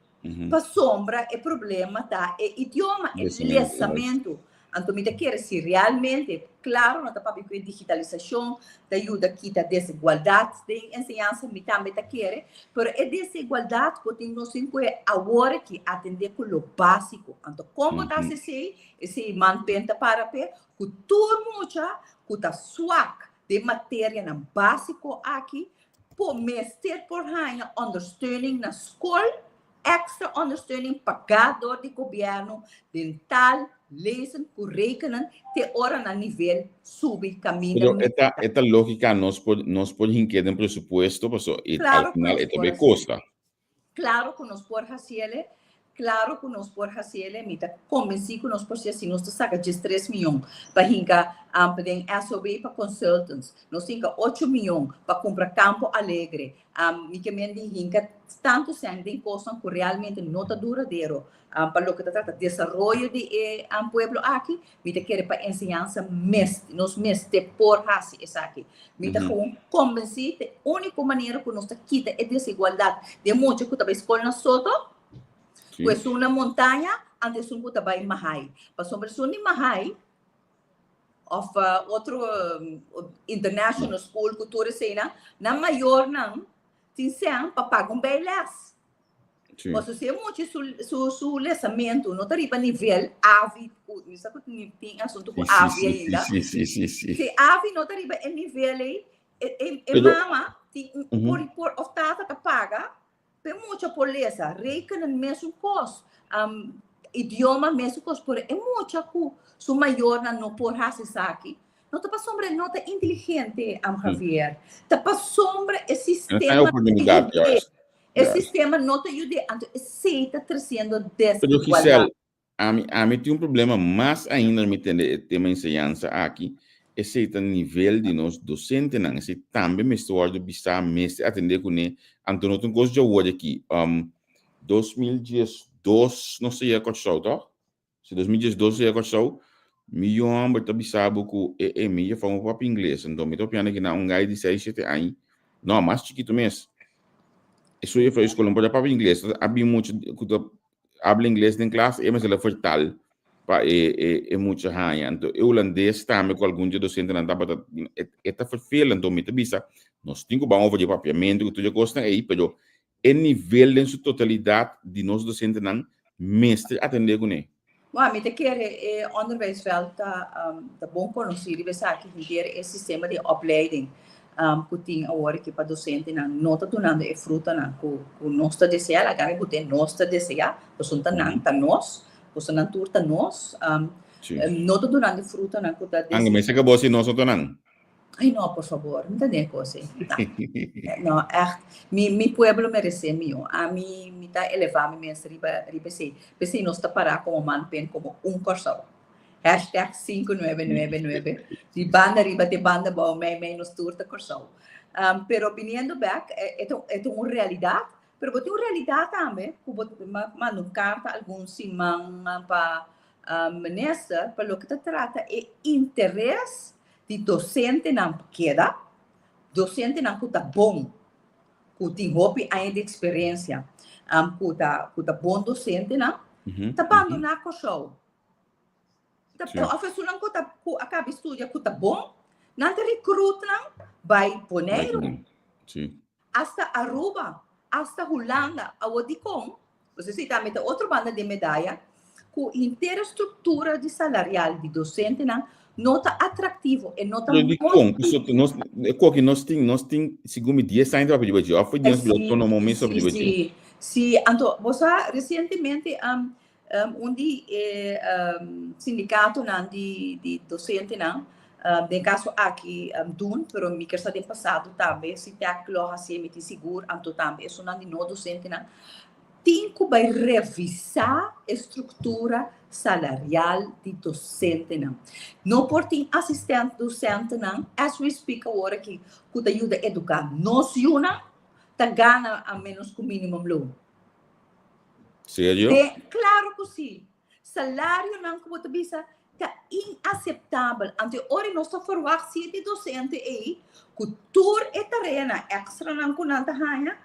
Pasobra e problema ta e idioma, e lesamentu. Anto mi ta kere si realmente, klaro no ta papia ku e digitalisashon ta yuda kita desigualdat den enseñansa, mi tambe ta kere, pero e desigualdat ku tin nos tin ku e awor aki atendé ku lo básiko. Anto kon bo ta hasi esei? Esei man pen ta para p'e ku tur mucha ku ta swak den materianan básiko aki por mester por haña ondersteuning na skol, extra ondersteuning pagá dor di gobièrnu den taal, lezen ku rekenen te ora nan nivel subi kaminda Pero e ta, e ta lógika nos por, nos por hink'é den presupuesto paso e al Claro ku final nos e ta por bay hasié. kosta. Claro ku nos por hasiele. Klaro ku nos por hasiel, mi ta konvensí ku nos por hasié si nos ta saka 13 mion pa hinka den SOB pa consultants, nos hinka 8 mion pa kumpra Campo Alegre, mi ke men di hinka tantu sèn den kosnan ku realmente no ta duradero pa loke ta trata desaroyo di e pueblo aki. Mi ta kere pa enseñansa mes, nos mester por hasi esaki. Mi ta gewoon konvensí ta e úniko manera ku nos ta kita e desigualdat den mucha ku ta bai skol na Soto, ku esun na Montaña, anto esun ku ta bai Mahaai. Pasobra esun di Mahaai òf otro international school ku tur eseinan, nan mayornan tin sèn pa paga un bijles. Pasobra si e mucha su su su lesamentu no ta riba nivel avi, ku mi sa ku tin tin asuntu ku avi ainda. Si avi no ta riba e nivel ei, e e e mama tin por por òf tata ta paga pa e mucha por lesa. Rekenen mesun kos, idioma mesun kos, pero e mucha ku su mayornan no por hasi esaki, no ta pasobra e no ta inteligente, Javier. Ta pasobra e sistema oportunidat, juist. E sistema no ta yud'é, anto esei ta tresiendo Pero desigualdat. Giselle, ami tin un problema mas ainda mi tende e tema enseñansa aki, esei ta nivel di nos dosentenan, esei tambe mester wòrdu bisá, mester atendé kuné, anto no ta un kos djawor aki. 2012 nos ta yega Kòrsou, tòg? Si 2012 yega Kòrsou, mi yu hòmber ta bisa bo ku e e mi jefou mi papia ingles, anto mi ta papiando aki na un gai di seis, shete aña, no, mas chikitu mes. E su jefou di skol no por ta papia ingles, a bin mucha ku ta habla ingles den klas, e mester a vertal pa e e e mucha haña. Anto e hulandes tambe ku algun di e dosentenan tabata, e ta vervelend, anto mi ta bisa, nos tin ku ban over di papiamentu ku tur e kosnan ei, pero E nivel den su totalidat di nos dosentenan mester atendé kuné. Bueno, mi ta kere e onderwijsveld ta ta bon konosí riba esaki, henter e sistema di opleiding ku tin awor aki pa dosentenan no ta dunando e frutanan ku ku nos ta deseá, laga mi bot'é nos ta deseá, pasobra ta nan ta nos, pasobra nan tur ta nos, no ta dunando e frutanan ku ta Ange mester ka bo si nos no ta nan. Ay no, por favor, mi ta den cos ey. No, echt. Mi, mi pueblo merece mio. Ami, mi ta eleva mi mes riba, riba esey. P'esey nos ta para como man pen, como un Kòrsou. Hashtag 5999. Di banda riba te banda bou, mei mei nos tur ta Kòrsou. Um, pero biniendo bek, e ta, e ta un realidad. Pero bo tin un realidad tambe, ku bo manda un karta algun siman pa minister, pa loke ta trata e interes di dosentenan pa keda, dosentenan ku ta bon, ku tin hopi aña di eksperensia, ku ta ku ta bon dosentenan, ta bandoná Kòrsou. Ta òf esunnan ku ta ku a kaba di studia ku ta bon, nan ta rekrut nan bai Boneiru. Hasta Aruba, hasta Hulanda. Awor dikon? Pues esei tambe ta otro banda di e medaya, ku henter e struktura di salarial di dosentenan no ta atraktivo, e no ta Pero dikon? Pasobra nos, e koki nos tin, nos tin segun mi dies aña ta papia di bachi, òf foi dies Sí, no mes papia di sí, bachi. sí. Sí, anto bo sa resientemente un di e sindikatonan di di dosentenan, den kaso aki dun, pero mi kier sa den pasado tambe SITEC lo hasié, mi tin sigur, anto tambe esunnan di no dosentenan, tin ku bai revisá e struktura salarial di dosentenan. No por tin asistent dosentenan, as we speak awor aki, ku ta yuda eduká nos yunan, ta gana a ménos ku minimumloon. Serio? De, claro cu si. Salarionan cu bo ta bisa ta inaceptabel. Anto e ora nos ta verwacht si di docente ei cu tur e tareanan extranan cu nan ta haña,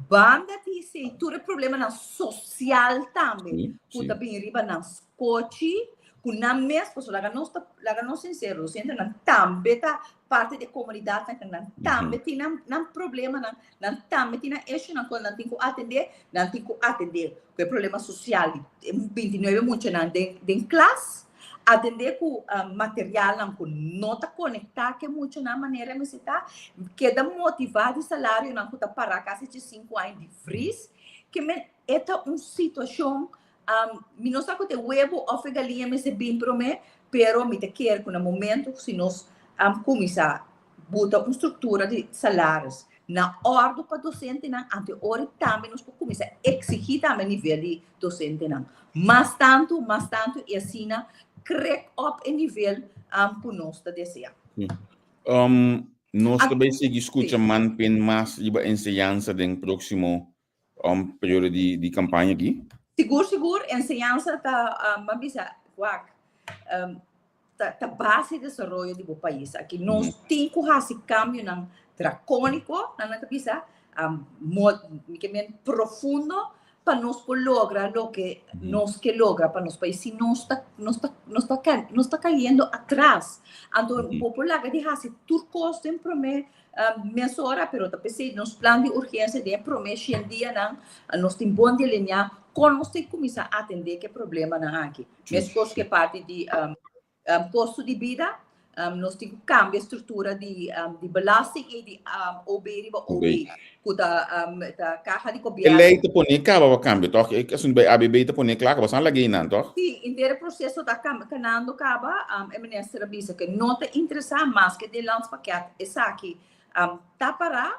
banda di esei tur e problemanan social tambe cu ta bin riba nan scochi, cu nan mes, pasobra laga nos ta, laga nos sincero, docentenan tambe ta parti di e comunidadnan, nan tambe tin nan, nan problemanan. Nan tambe tin nan issuenan ku nan tin ku atendé, nan tin ku atendé ku e problema sosial di e 29 muchanan den den klas, atendé ku materialnan ku no ta konektá ku e muchanan manera mester ta, keda motivá di salarionan ku ta pará kasi dje sinku aña di vris, ke men e ta un situashon mi no sa ku ta e webu òf e galiña mester bin promé, pero mi ta kere ku na momento ku si nos kuminsá buta un struktura di salaris. na òrdu pa dosentenan, anto e ora tambe nos por kuminsá eksigí tambe nivel di dosentenan mas tantu, mas tantu i asina krek òp e nivel ku nos ta deseá. Nos ta bai sigui skucha man pen mas riba enseñansa den próksimo periodo di kampaña aki? Sigur, sigur, enseñansa ta, ban bisa, wak, ta base di desaroyo di bo pais. Aki nos tin ku hasi kambionan drakóniko, nan ta bisa, mi ke men profundo, pa nos por logra loke nos ke logra pa nos pais. Si nos ta, nos ta, nos ta, nos ta kayendo atras. Anto bo por laga di hasi tur kos den promé mesora, pero ta p'esei nos plan di urgensia den e promé shen dianan, nos tin bon delineá kon nos tin kuminsá atendé ku e problemanan aki. Meskos ku e parti di kosto di bida, nos tin ku kambia struktura di belasting i di OB riba OB, ku ta kaha di gobièrnu. E lei ta pone kaba pa kambia tòg? E asuntu bai ABB ta pone kla kaba, san lag'é einan tòg? Sí, henter e proseso ta kanando kaba. E minister a bisa ku no ta interesá maske den landspakket esaki ta pará.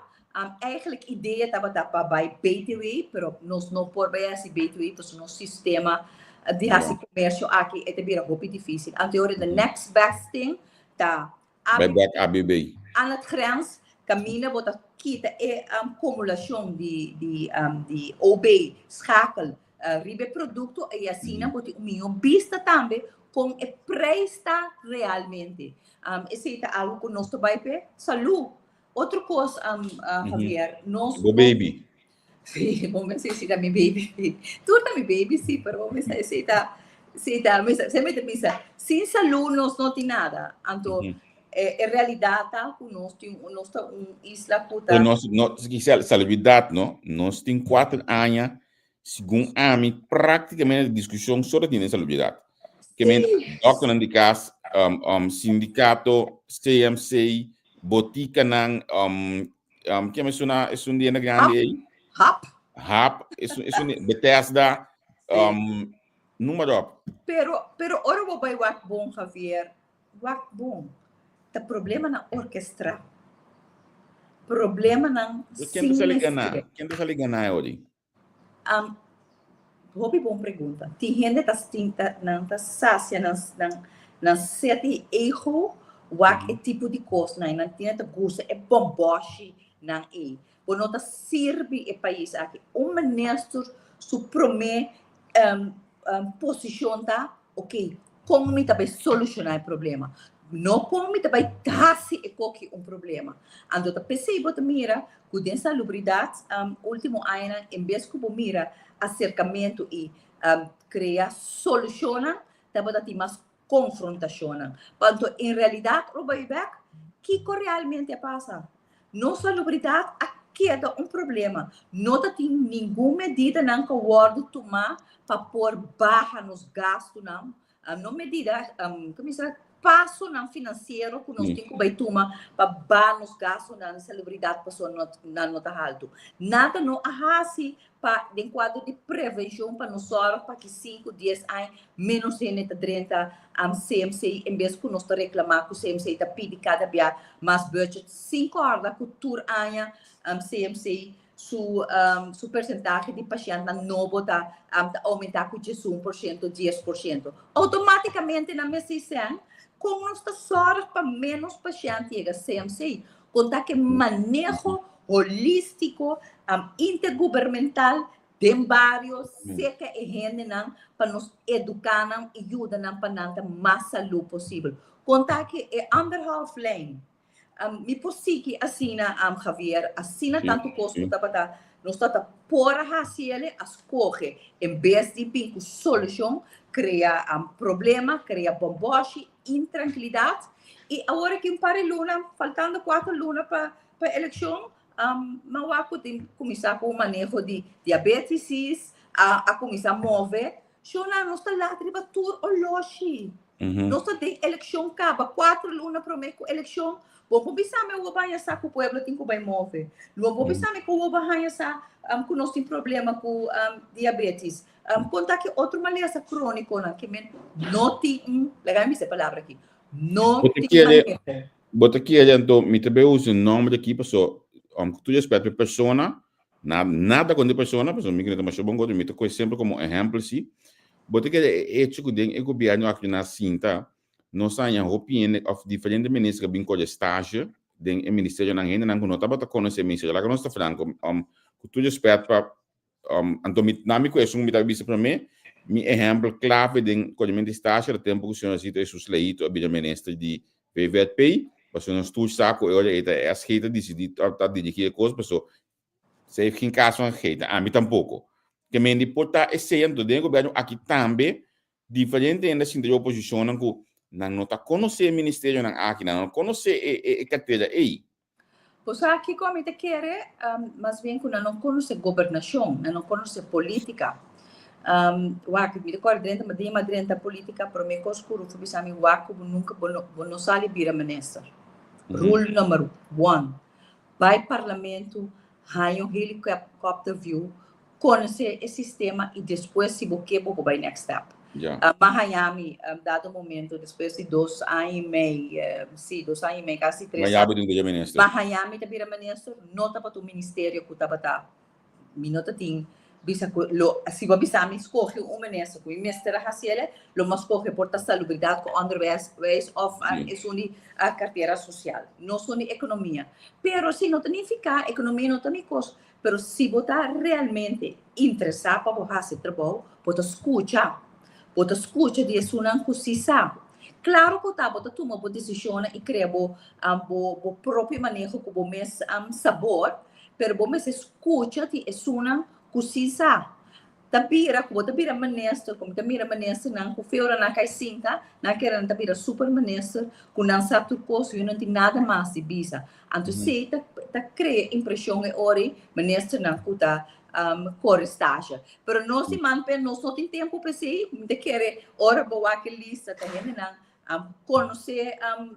Eigenlijk idea tabata pa bai BTW, pero nos no por bai hasi BTW pasobra nos sistema di hasi komersio aki e ta bira hopi difísil. Anto ora the next best thing ta Bai bek ABB. Aan het grens kaminda bo ta kita e kumulashon di di di OB schakel riba e produkto i asina bo tin un mihó bista tambe kon e prijs ta realmente. Esei ta algu ku nos ta bai p'e. Salú! Otro kos, Javier, nos... Bo baby. Sí, bo mester si ta mi baby. Tur ta mi baby, sí, pero bo mester si ta, si ta, semper ta bisa, sin salú nos no tin nada. Anto, e realidad ta ku nos tin, nos ta un isla ku ta... Nos, no, salubridad, no? Nos tin kuater aña Segun ami, práktikamente diskushon so ta tin den salubridat. Ke men dòkternan di kas, sindikato, CMC, botikanan, ke men suna esun di hende grandi ei? Hap. Hap, esun, esun di Bethesda, noem maar op. Pero, pero ora bo bai wak bon, Javier, wak bon, ta problemanan orkestrá. Problemanan sin mester. Ken ta sali gana e ori? Um, hopi bon pregunta. Tin hende ta stinta, nan ta sacia nan, nan, nan set di ego wak e tipo di kos nan. Nan tin ta gusta e bomboshi nan ei. Bo no ta sirbi e pais aki. Un minister su prome um, um, posishon ta, ok, kon mi ta bai solushoná e problema? No kon mi ta bai hasi e koki un problema. Anto ta p'esei bo ta mira ku den salubridat último añanan en bes ku bo mira aserkamentu i krea solushonnan tabata tin mas konfrontashonnan. Panto en realidat ora bo bai bèk, kiko realmente a pasa? Nos salubridat a keda un problema. No ta tin ningun medidanan ku a wòrdu tumá pa por baha nos gastunan, no medida, kuminsá pasonan finansiero ku nos tin ku bai tuma pa baha nos gastunan di salubridat pasobra nan no ta haltu. Nada no a hasi pa den kuadro di prevenshon pa nos sòrg pa ki sinku, dies aña ménos hende ta drenta CMC en bes ku nos ta reklamá ku CMC ta pidi kada bia mas budget sin kòrda ku tur aña CMC su su persentahe di pashèntnan nobo ta ta oumentá ku 11%, 10%. Outomátikamente nan mester sèn kon nos ta sòrg pa ménos pashènt yega CMC. Kon ta ke maneho holístiko, intergubermental den bario, seka e hendenan pa nos eduká nan i yuda nan pa nan ta mas salú posibel. Kon ta ke e anderhalf lijn? Mi por sigui asina, Javier, asina tantu kos ku tabata nos tabata por a hasi el'e, a skohe en bes di bin ku solushon, krea problema, krea bòmbòshi, intrankilidat. I awor aki un par di luna, faltando kuater luna pa pa elekshon, um, m'a wak ku tin kuminsá ku un maneho di diabetisis, a, a kuminsá move. Shona, nos ta lat riba tur oloshi. Nos ta den elekshon kaba, kuater luna promé ku elekshon. Bo por bisa mi awor bo haña sa ku pueblo tin ku bai move. Bo por bisa mi ku awor bo haña sa um, ku nos tin problema ku um, diabetis. Um, kon ta ki otro malesa krónikonan ke men no tin un, laga mi bisa e palabra aki, no Bo ta tin kere, maneho. bo ta kere anto mi ta bay usa e nomber aki paso. Ku tur respet pa e persona, nada kontra e persona, pasobra mi kende ta masha bon ku otro, mi ta kohe semper komo ehèmpel si. Bo ta kere e echo ku den e gobièrnu aki nan a sinta, nos a haña hopi hende òf diferente minister a bin kore stage den e ministerionan, hendenan ku no tabata konosé e ministerio. Laga nos ta franko, ku tur respet pa Anto mi, na mi ku esun mi ta bisa promé, mi ehèmpel klave den korementu di stasio ta tempu ku señor Zito Jesus Leito a bira minister di VVP, pasobra nos tur sa ku e ora ei ta e SG ta disidí, ta dirigí e kos, pasobra esei geen kaso van gegeten, ami tampoko. Ke men di por ta esei anto den e gobièrnu aki tambe diferente hende a sinta den oposishonnan ku nan no ta konosé e ministerionan aki, nan no konosé e kartera ei. Bo sa kiko mi ta kere? Mas bien ku nan no konosé gobernashon, nan no konosé polítika. Wak, mi ta kòrda drenta, mi a drenta polítika, promé kos ku Rufo bisa mi, wak ku bo nunka bo no bo no sali bira minister. Rule number one, bai parlamento, haña un helicopter view, Konosé e sistema i despues si bo ke bo por bai next step. Ja. M'a haña mi dado momento despues di dos aña i mei, si dos aña i mei kasi tres M'a yabi den bira minister. M'a haña mi ta bira minister, no tabata un ministerio ku tabata mi no ta tin bisa ku lo si bo a bisa mi skohe un minister ku mi mester a hasi el lo m'a skohe por ta salubridat ku onderwijs òf esun di kartera sosial no esun di ekonomia. Pero si no ta nifiká ekonomia no ta mi kos. Pero si bo ta realmente interesá pa bo hasi trabou, bo ta skucha. Bo ta skucha di esunnan ku sí sa. Klaro ku ta bo ta tuma bo desishonnan i krea bo bo bo propio maneho ku bo mes sabor, pero bo mester skucha di esunnan ku sí sa. Ta bira ku bo ta bira minister, ku mi ta mira ministernan ku fe ora nan kai sinta, nan kere nan ta bira super minister, ku nan sa tur kos, yu no tin nada mas di bisa. Anto esei ta ta krea impreshon e ora ei ministernan ku ta kore stasha. Pero nos di man nos no tin tempu pa esei, mi ta kere ora bo wak e lista ta hendenan Konosé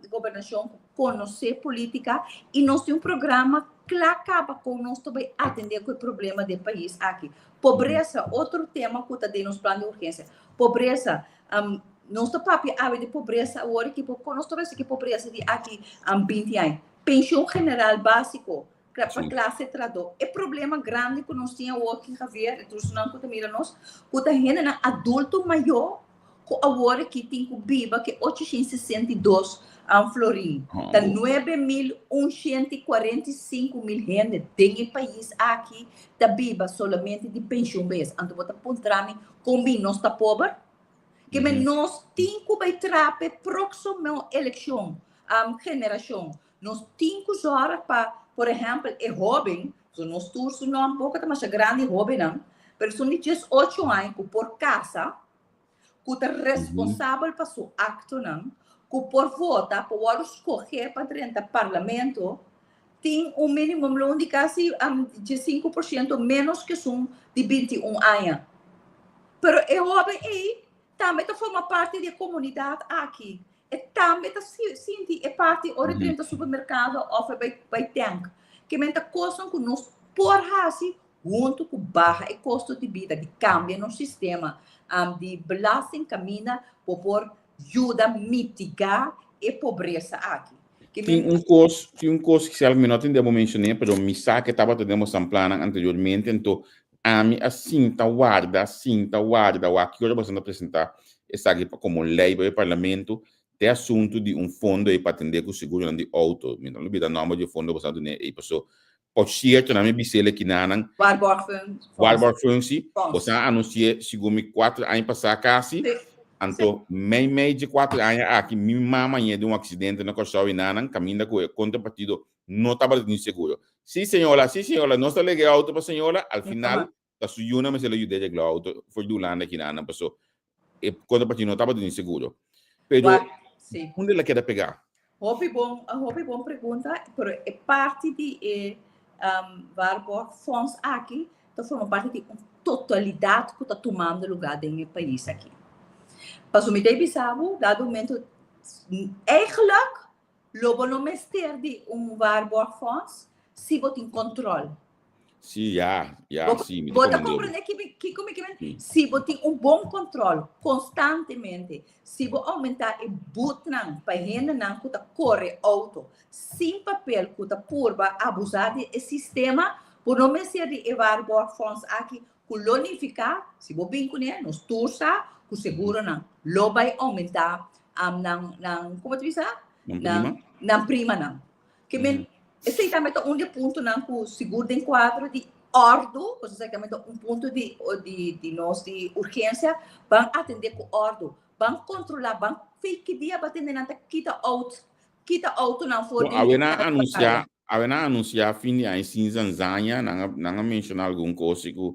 gobernashon, konosé polítika i nos tin un programa kla kaba kon nos ta bai atendé ku e problema den pais aki. Pobresa, otro tema ku ta den nos plan di urgensia. Pobresa, nos ta papia awe di pobresa awor aki, por kon nos ta bai saki pobresa di aki 20 aña? Penshon general básiko pa klase trahadó. E problema grandi ku nos tin awor aki, Javier, i tur esnan ku ta mira nos, ku ta hendenan adulto mayó ku awor aki tin ku biba ku e 862 florin. Ta 9.145 mil hende den e pais aki ta biba solamente di penshun bes. Anto bo ta puntra mi kon bin nos ta pober? Ke men nos tin ku bai traha p'e próksimo elekshon, generashon. Nos tin ku zòrg pa, por ehèmpel, e hóben, so nos tur su nòm poko ta masha grandi hóbennan, pero esun di 18 aña ku por kasa, ku ta responsabel pa su aktonan, ku por vota, por wòrdu skohé pa drenta parlamento, tin un minimumloon di kasi 15% ménos ku esun di 21 aña. Pero e hóben ei tambe ta forma parti di e komunidat aki. E tambe ta sinti e parti ora e drenta supermerkado òf e bai bai tènk. Ke men ta kosnan ku nos por hasi huntu ku baha e kosto di bida, di kambia nos sistema di belasting kaminda bo por yuda mitigá e pobresa aki. Ke Tin men un kos, tin un kos Giselle, mi no tende bo menshoné, pero mi sa ke tabata den boso plannan anteriormente, anto Ami a sinta warda, sinta warda, wak ki ora boso ta presenta esaki pa komo lei pa e parlamento, te asuntu di un fondo ei pa atende ku seguronan di outo. Mi no lubida nomber di e fondo boso a dun'é ei, paso por sierto nan mi bis'el akinanan, Waarborgfonds. Waarborgfunctie, Fonds. boso a anunsi'é segun mi kuater aña pasá kasi, Sí, anto mei mei dje kuater aña aki mi mama ñe den un aksidente na Kòrsou enanan kaminda ku e kontrapartido no tabata tin seguro. Sí, señora, sí, señora, nos ta lega e auto pa señora, al final ta su yuna mester a yud'é regla auto for di Hulanda kinanan, paso e kontrapartida no tabata tin seguro. Pero, Wak, sí. unda el a keda pegá? Hopi bon, hopi bon pregunta, pero e parti di e um, waarborgfonds aki ta forma parti di un totalidat ku ta tumando lugá den e pais aki. Pasobra mi ta bisa bo, dado momento, eigenlijk Lo bo no mester di un waarborgfonds si bo tin control. Sí, ya, ya, Bo, sí, mi ta bo ta comprende. comprende kiko mi kimen? Sí. Si bo tin un bon control constantemente, si bo aumenta e boetnan pa hendenan ku ta kore auto sin papel ku ta purba abusa di e sistema, bo no mester di e waarborgfonds aki ku lo nifiká, si bo bin kuné, nos tur sa ku seguronan lo bai aumenta nan, nan, komo ta bisa? Nan Nan, prima? nan primanan. Ke men, esei tambe ta un di e puntonan ku sigur den kuadro di òrdu, pasobra esei tambe ta un punto di, di, di nos di urgensia, ban atendé ku òrdu, ban kontrolá, ban fi ki dia bo a tende nan ta kita out, kita outonan for Bon, di awe nan kaya. anunsiá, awe nan anunsiá fin di aña sin zanzaña, nan a, nan a menshoná algun kos si ku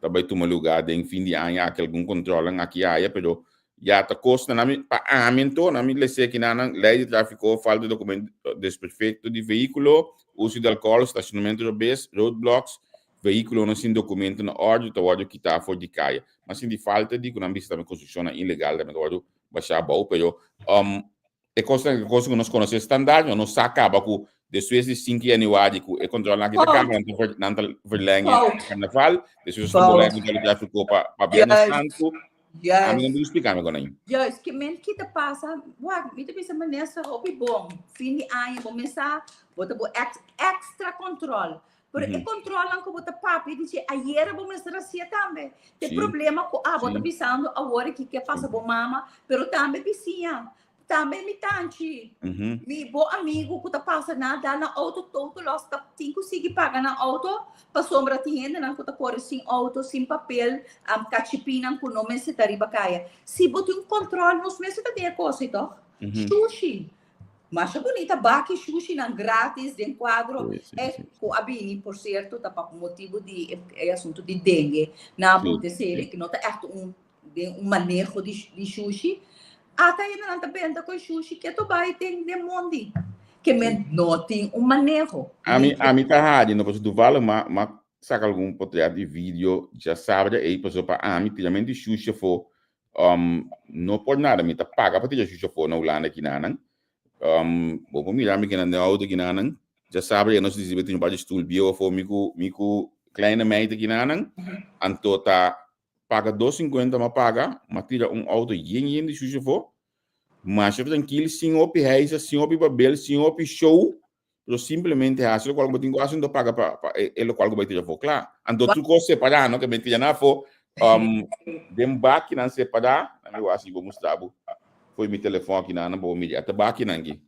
ta bai tuma lugá den fin di aña aki algun kontrolnan aki aya, pero ya ta kosnan nan mi pa ami anto nan mi lese kinan nan lei di trafiko, falta di dokumento desperfekto di vehíkulo, uso di alkohòl, stashonamentu robes, roadblocks, vehíkulonan sin dokumento na òrdu ta wòrdu kitá for di kaya. Mas sinti falta di ku nan bisa tambe konstrukshonnan ilegal tambe ta wòrdu bashá abou, pero E kosnan e kos ku nos konosé standaard, no nos sa kaba ku despues di 5 januari ku e kontrolnan aki ta Fout. kaba, nan ta ver, nan ta verlengen Fout. karnaval, despues nos ta bolbe Fout. kontrol di trafiko pa pa Biernes Juist. Santu. Ami no Juist. por splika mi konai. Juist, ke men ki ta pasa, wak, mi ta bisa minister hopi bon, fin di aña bo mes sa, bo ta bo ex, extra kontrol. Pero e kontrolnan ku bo ta papia di dje ayera bo mester hasia tambe. Te Sí. problema ku abo ta Sí. bisando awor aki ke pasa bo mama, pero tambe bisiña, tambe mi tanchi, mi bo amigu ku ta pasa na dal nan auto total loss, ta tin ku sigui paga nan auto pasobra tin hendenan ku ta kore sin auto, sin papel, kachipinan ku no mester ta riba kaya. Si bo tin un kontrol nos mester ta den e kos ei tòg? Shushi. Masha bunita baki shushinan gratis den kuadro Sí, sí, e sí. ku a bini, por sierto, ta pa motibu di e, e asuntu di dengue na Sí, Monteseri, sí. ku no ta ègt un, den un maneho di, di shushi. Ata hendenan ta benta ku e shushi ke to bai den, den mondi. Ke men no tin un maneho. Ami, Ni ami ta hadi, no, pasobra toevallig ma, ma saka algun potret di video djasabra ei, pasobra pa ami tiramento di shushi afó Um, no por nada, mi ta paga pa tira shushi afó na Hulanda kinanan. Um, bo por mira mi kinan den auto kinanan. Ya sabe, ya nos disi tin un par di stoel bieu afó, mi ku, mi ku kleine meid kinanan. Anto ta paga 2,50 ma paga, ma tira un auto yen yen di shushi afó. Masha trankil, sin hopi heisa, sin hopi babel, sin hopi show. Pero simplemente hasi lokual ku bo tin ku hasi, anto paga pa pa e lokual ku bo tira afó. Kla. Anto tur kos separá, no? Ke mi tira nan afó, um, den bakinan separá. Mi wak si bo mustra bo fo'i mi telefòn akinan pa bo mira. Ata bakinan aki.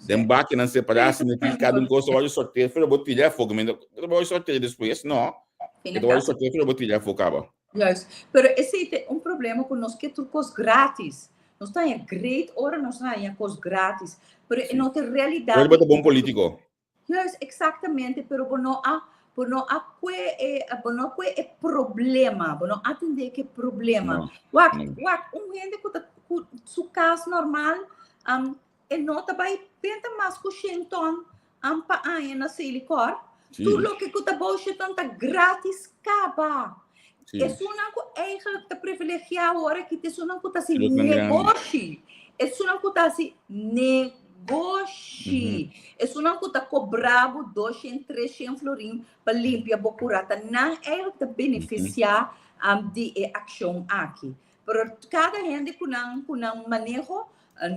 Den bakinan separá, asina ki kada un kos ta wòrdu sorteer pero bo tira afó. Ke mi ta wòrdu sorteer despues? No. E ta wòrdu sorteer pero bo tira afó kaba. Juist. Pero esei ta un problema ku nos ke tur kos gratis. Nos ta haña great ora nos haña kos gratis, pero e no ta realidat. Pero bo ta bon politico. Juist, exactamente, pero bo no a bo no a kue e bo no a kue e problema, bo no atende ke problema. No, Wak, no. wak, un hende ku ta ku su kas normal, um, e no ta bai benta mas ku shen ton um, pa aña na Selikor. Sí. Tur loke ku ta bou shen ton ta gratis kaba. Sí. Esunnan ku eigenlijk ta privilegiá awor aki ta esunnan ku ta hasi Esunnan grandi. negoshi. Esunnan ku ta hasi negoshi. Esunnan ku ta kobra bo 200, 300 florin pa limpia bo kurá. Ta nan eigenlijk ta benefisiá um, di e akshon aki. Pero kada hende ku nan ku nan maneho,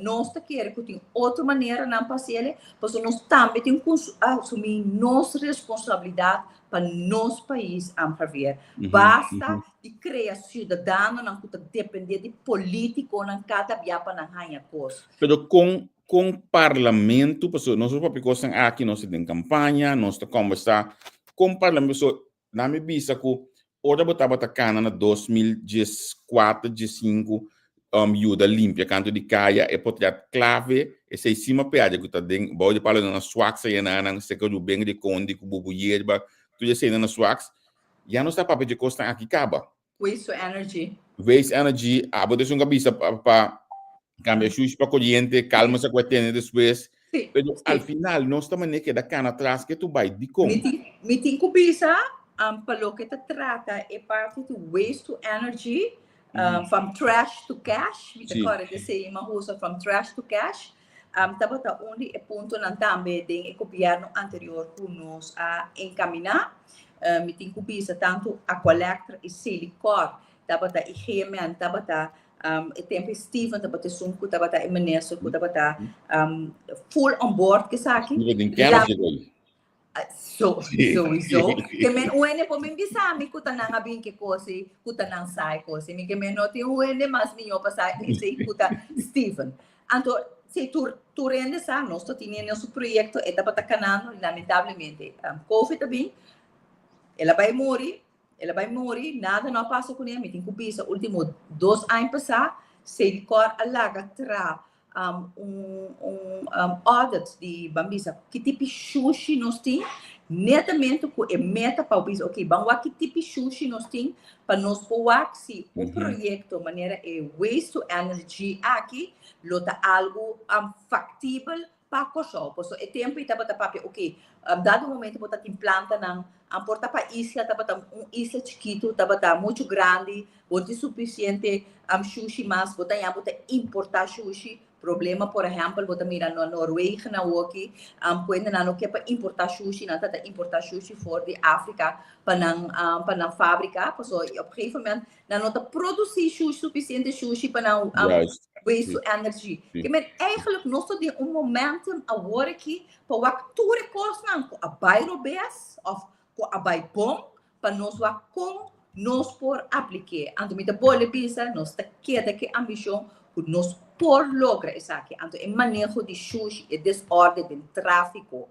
nos ta kere ku tin otro maneranan pa hasiel, pasobra nos tambe tin ku asumí nos responsabilidat pa nos pais, Javier. Basta di krea siudadanonan ku ta dependé di polítikonan kada bia pa nan haña kos. Pero kon kon parlamento, pasobra nos por papia kosnan aki, nos ta den kampaña, nos ta kòmbersá, kon parlamento, pasobra Nan mi bisa ku ora bo tabata kana na 2014, 15, um, yuda limpia kantu di kaya, e potret klave, esei sima perde ku ta den bou di palo na swaks a yena nan seka Ruben Rikondi ku Bubu Yerba, tur esei na swaks, ya nos ta papia dje kosnan aki kaba. Waste to energy. Waste energy, abo ta esun ka bisa pa, pa cambia shush pa coriente, calma sa cu a tene despues. Sí, Pero sí. al final nos ta manera keda cana atras ke tu bai. Dikon? Mi tin, mi tin cu bisa, um, pa loke ta trata e parti di waste to energy, um, from trash to cash, mi ta Sí. kore de sei ma usa from trash to cash, um, tabata un di e puntonan tambe den e gobierno anterior cu nos a encamina. Mi tin ku bisa tantu Aqualectra i Selikor tabata i GMN tabata e tempu Steven tabata esun ku tabata e minister ku tabata full on board ku esaki. So, sowieso. Ke men un hende por min bisa mi ku ta nan a bin ke kos ei, ku ta nan sa e kos ei. Mi ke men no tin un hende mas mihó pa sa esei ku ta Steven. Anto, si tur, tur hende sa, nos ta teniendo nos proyekto, e tabata kanando, lamentablemente, Covid a bin, el a bai muri, el a bai muri, nada no a pasa kuné, mi tin ku bisa último 2 aña pasá, Selikor a laga tra un, un audit di ban bisa ki tipi shushi nos tin, netamente ku e meta pa bisa, ok, ban wak ki tipi shushi nos tin pa nos por wak si un proyekto manera e waste to energy aki lo ta algu faktibel pa Kòrsou. Pasobra e tempu ei tabata papia, ok, dado momento bo ta tin plantanan, por ta pa isla tabata un isla chikitu, tabata muchu grandi, bo tin sufisiente shushi mas, bo ta ya bo ta importá shushi. Problema, por ehèmpel, bo ta mira na Noorwegen awoki, kuende nan no ke pa importá shushi, nan ta ta importá shushi for di Afrika pa nan pa nan fábrika, pasobra op gegeven moment nan no ta produsí shushi, sufisiente shushi pa nan waste to energy. Ke men eigenlijk nos ta den un momentum awor aki pa wak tur e kosnan ku a bai robes òf ku a bai bon pa nos wak kon nos por aplik'é. Anto mi ta bolbe bisa, nos ta keda ku e ambishon ku nos por logra esaki. Anto e maneho di shushi, e desòrden den tráfiko,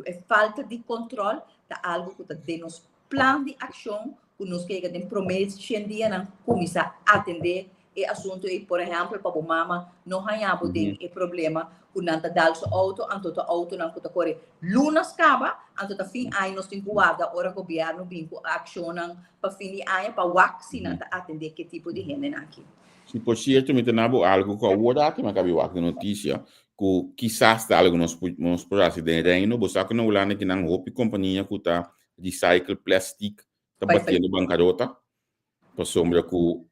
e falta di kòntròl ta algu ku ta den nos plan di akshon ku nos ke yega den promé shen dianan kuminsá atendé e asuntu ei. Por ehèmpel, pa bo mama no haña bo den e problema ku nan ta dal su outo, anto ta outonan ku ta kore lunas kaba, anto ta fin aña nos tin ku warda ora gobièrnu bin ku akshonnan pa fin di aña pa wak si nan ta atendé ke tipo di hendenan aki. Si, por sierto, mi ta na bo algu ku awor aki mi a kabi wak den notisia ku kisas ta algu nos nos por hasi den Reino. Bo sa ku na Hulanda kinan hopi kompania ku ta recycle plastic ta batiendo bankarota. Pasobra ku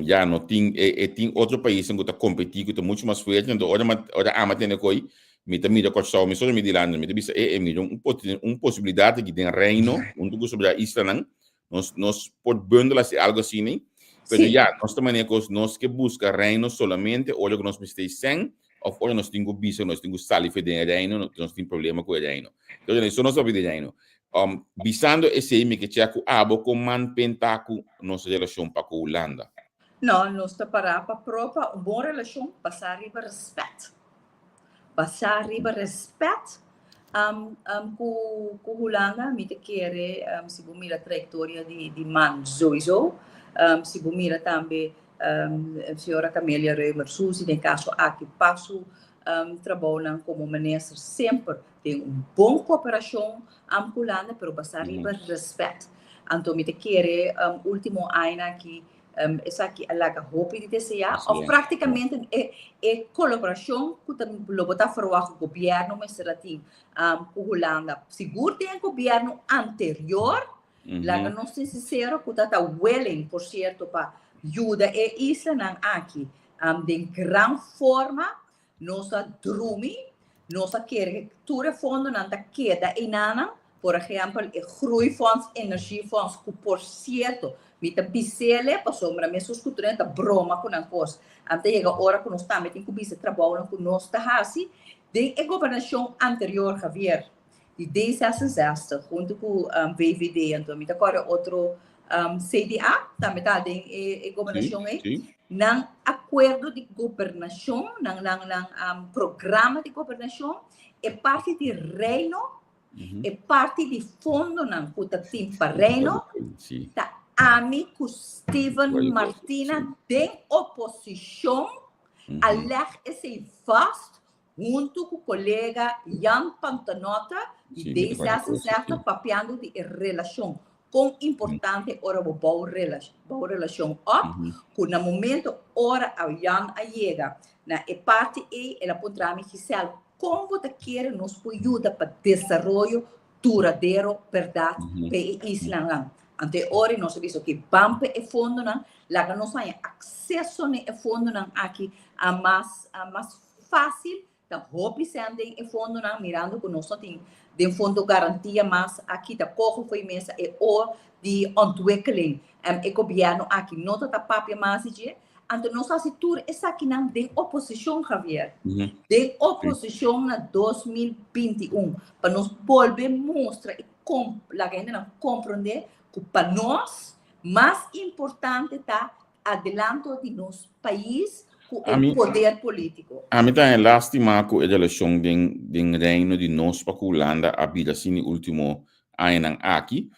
ya no tin e e tin otro paisnan ku ta kompetí ku ta muchu mas fuerte anto ora ora ama tende koi mi ta mira Kòrsou mi solo mi dilanti mi ta bisa e e mira un un posibilidat aki den Reino huntu ku sobra islanan nos nos por bundel hasi algu asina pero ya nos ta manera kos nos ke buska Reino solamente ora ku nos mester sèn òf ora nos tin ku bisa nos tin ku sali for den e Reino nos tin problema ku e Reino entonces nos ta papia di Reino. Bisando esei mi ke chek ku abo kon man penta ku nos relashon pa ku Hulanda. No, nos ta pará pa propa un bon relashon basá riba rèspèt. Basá riba rèspèt ku ku Hulanda. Mi ta kere si bo mira trayektoria di di man souiso, si bo mira tambe señora Camelia Römer Suzy den kaso aki pa su trabounan komo minister semper Den un bon koperashon am ku Hulanda, pero basá riba respèt. Anto mi ta kere último añanan aki esaki a laga hopi di deseá òf práktikamente e e kolaborashon ku ta lo bo ta ferwagt ku gobièrnu mester a tin ku Hulanda. Sigur den e gobièrnu anterior, laga nos tin sinsero ku ta ta willing por sierto pa yuda e islanan aki den gran forma. Nos a drumi, nos a kere tur e fondonan ta keda einanan, por ehempel e Groeifonds, Energiefonds, ku por sierto mi ta bis'ele pasobra mesun ku tur hende ta broma ku nan kos. Anta yega ora ku nos tambe tin ku bisa e trabounan ku nos ta hasi. Den e gobernashon anterior, Javier, di D66 huntu ku VVD, anto mi ta kòrda otro CDA tambe ta den e gobernashon ei, nan akuerdo di gobernashon, nan nan nan programa di gobernashon, e parti di Reino, e parti di fondonan ku ta tin pa Reino, ta ami ku Steven Martina den oposishon a lèg esei vast huntu ku kolega Jan Pantanotte di D66 papiando di e relashon. Kon importante ora bo bou bou relashon op, ku na momento ora a Jan a yega na e parti ei el a puntra mi, Giselle, kon bo ta kere nos por yuda pa desaroyo duradero bèrdat pa e islanan? Anto e ora nos a bisa, oke, ban pa e fondonan, laga nos haña akseso na e fondonan aki a mas a mas fácil. Ta hopi sèn den e fondonan, mirando ku nos no tin den fondo garantia mas a kita koho fo'i mesa e o di ontwikkeling. E gobièrnu aki no ta ta papia mas di dje. Anto nos hasi tur esakinan den oposishon, Javier. Den oposishon na 2021 pa nos bolbe mustra i laga hendenan komprondé ku pa nos mas importante ta adelanto di nos pais ku e poder polítiko. Ami ta haña lástima ku e relashon den den Reino di nos pa ku Hulanda a bira asina e último añanan aki.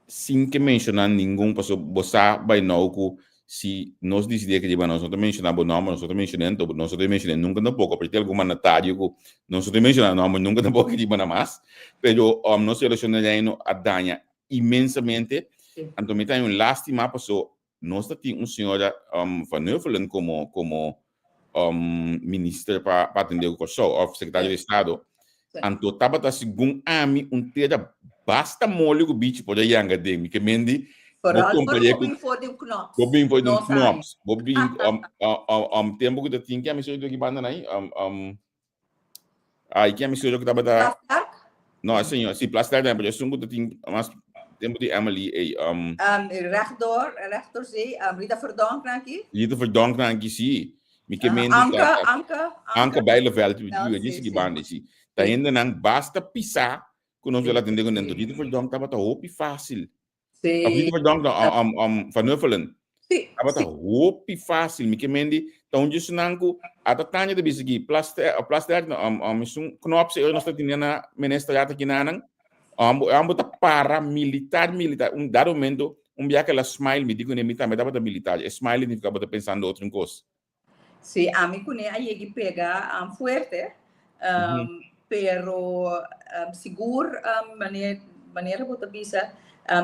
Sin ke menshoná ningun, pasobra bo sa bai nou ku si nos disidí aki riba nos no ta menshoná bo nòmber, nos no ta menshoná anto nos no ta menshoná nunka tampoko, pero tin algun mandatario ku nos no ta menshoná nòmber nunka tampoko aki riba na mas. Pero nos relashon den Reino a daña inmensamente. Anto mi ta haña un lástima paso nos ta tin un señora Van Huffelen como como minister pa pa atende ku Kòrsou òf sekretario di estado. Anto tabata segun ami un tera basta moli ku bichi por a yanga den. Mi ke men di bo Vooral ora kompar'é bo ku bin for di un knops. bo bin for di un Nos aña. knops. Bo bin tempu ku ta tin ke ami soy di banda nai Ay, ken mi suyo ku tabata? Plasterk? No, señor, sí, Plasterk también, pero esun ku ta tin mas tempo di Emily, ey, Rechtdoor, rechtdoor, sí, Rita Verdonk nan aki. Rita Verdonk nan aki, sí. Mi ke men di Anke, ta, Anke, Anke Anke. Bijleveld, Ja, di sí, sigi sí. banda, sí. Ta hende nan basta pisá ku nos Sí, wela atende ku nan. sí. Rita Verdonk tabata hopi fácil. Sí. Of Rita Verdonk no, Van Huffelen. Sí, Tabata sí. hopi fácil. Mi ke men di, ta un djis nan ku ata Tanja ta bisa ki plaster, plaster no, esun knop se nos ta tene na ministerat aki nanan. Ambo ta para militar, militar. Un dado momento, un biaha el a smile, mi di kuné mi tambe tabata militar. E smile significa bo ta pensando otro kos. Sí, ami kuné a yegi pega fuerte, pero sigur manera bo ta bisa,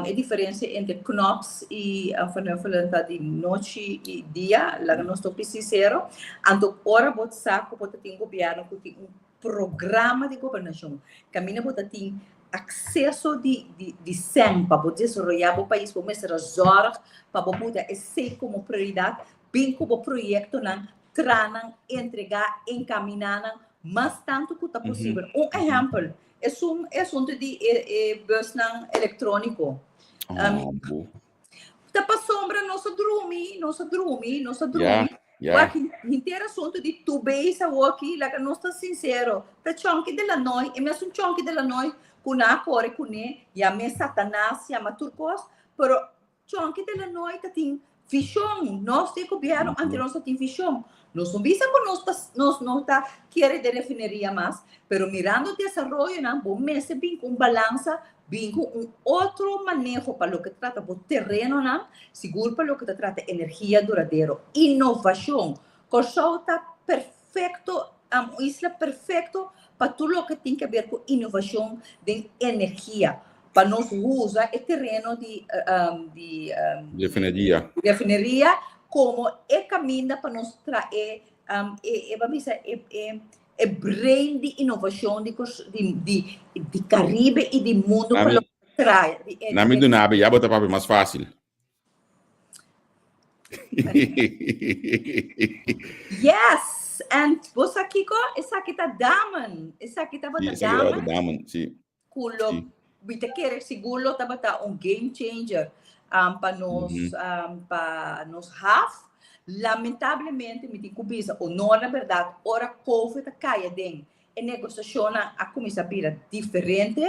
e diferencia entre Knops i Van Huffelen ta di nochi i dia, laga nos topi sincero. Anto ora bo sa ku bo ta tin gobierno ku tin un programa di gobernashon, kaminda bo ta tin akseso di di sèn pa bo desaroyá bo pais, bo mester a zòrg pa bo buta esei komo prioridat. Bin ku bo proyektonan, tra nan, entregá, enkaminá nan mas tantu ku ta posibel. Un ehèmpel, esun e asuntu di e e bùsnan elektróniko. Oh, bo. Ta pasobra nos a drumi, nos a drumi, nos a Ya, drumi. ya. Wak, henter asuntu di tubeis awoki, laga nos ta sinsero, ta Chonky de la Noy, e mesun Chonky de la Noy ku nan a kore kuné, yam'é Satanas, yama tur kos, pero Chonky de la Noy ta tin vision. Nos di gobierno ante nos ta tin vision. Nos no bisa cu nos ta, nos no ta kere de refineria mas, pero mirando desaroyonan bo mester bin cu un balansa, bin cu un otro maneho pa loke ta trata bo terenonan, sigur pa loke ta trata energia duradero, innovacion. Corsou ta perfecto, un isla perfecto pa tur loke tin ke ber ku inovashon den energia, pa nos usa e tereno di di Refineria. refineria komo e kaminda pa nos trae e e bisa e e e brain di inovashon di di di di Karibe i di mundu pa Nami lo trae di e nami dunabe ya bo ta papia mas fásil. Yes, and bo sa kiko? Esaki ta Damen. Esaki tabata Sí, esaki tabata Damen. Damen, sí. Ku lo Sí. mi ta kere sigur lo tabata un game changer pa nos pa nos haf. Lamentablemente mi tin ku bisa honor na bèrdat ora covid a kai aden e negosiashonnan a kuminsá bira diferente.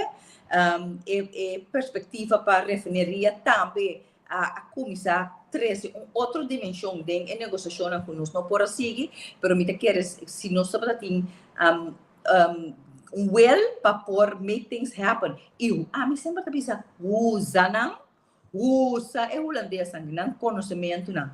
E e perspektiva pa refineria tambe a a kuminsá trese un otro dimenshon den e negosiashonnan ku nos no por a sigui, pero mi ta kere si nos tabata tin un will pa por make things happen. I ami semper ta bisa usa nan, usa e hulandesnan di nan konosementunan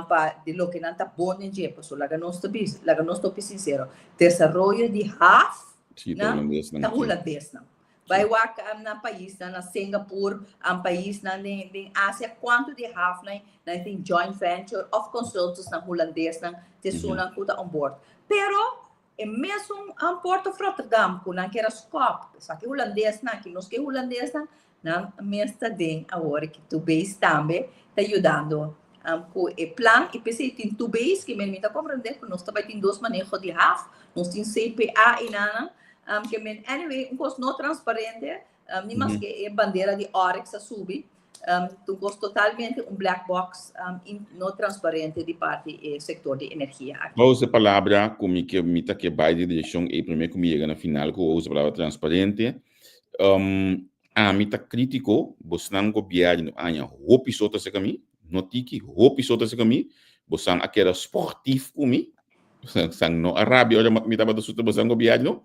pa di loke nan ta bon den dje, pasobra laga nos ta bisa, laga nos topi sinsero, desaroyo di haf Sí, ta nan hulandesnan, ta sí. hulandesnan. Bai wak na paisnan, na Singapur, paisnan den den Asia, kuantu di hafnan nan tin joint venture of consultants nan hulandesnan te esunnan ku ta on board. Pero e mesun Port of Rotterdam ku nan kier a skòp, esaki hulandesnan, aki nos ke hulandesnan, nan mes ta den awor ki Two Base tambe ta yudando. Ku e plan i p'esei tin two base ke men mi ta komprendé ku nos ta bai tin dos maneho di haf, nos tin CPA i nan ke men anyway un kos no transparente, ni maske e bandera di Oryx a subi, ta un kos totalmente un black box i no transparente di parti e sektor di energia aki. Bo a usa e palabra ku mi ke mi ta ke bai di direkshon ei promé ku mi yega na final ku bo a usa e palabra transparente. Ami ta kritiko, bosnan gobièrnu aña hopi so ta seka mi, no tiki, hopi so ta seka mi, bosan a keda sportief ku mi, bosan no a rabia ora mi tabata suta bosan gobièrnu.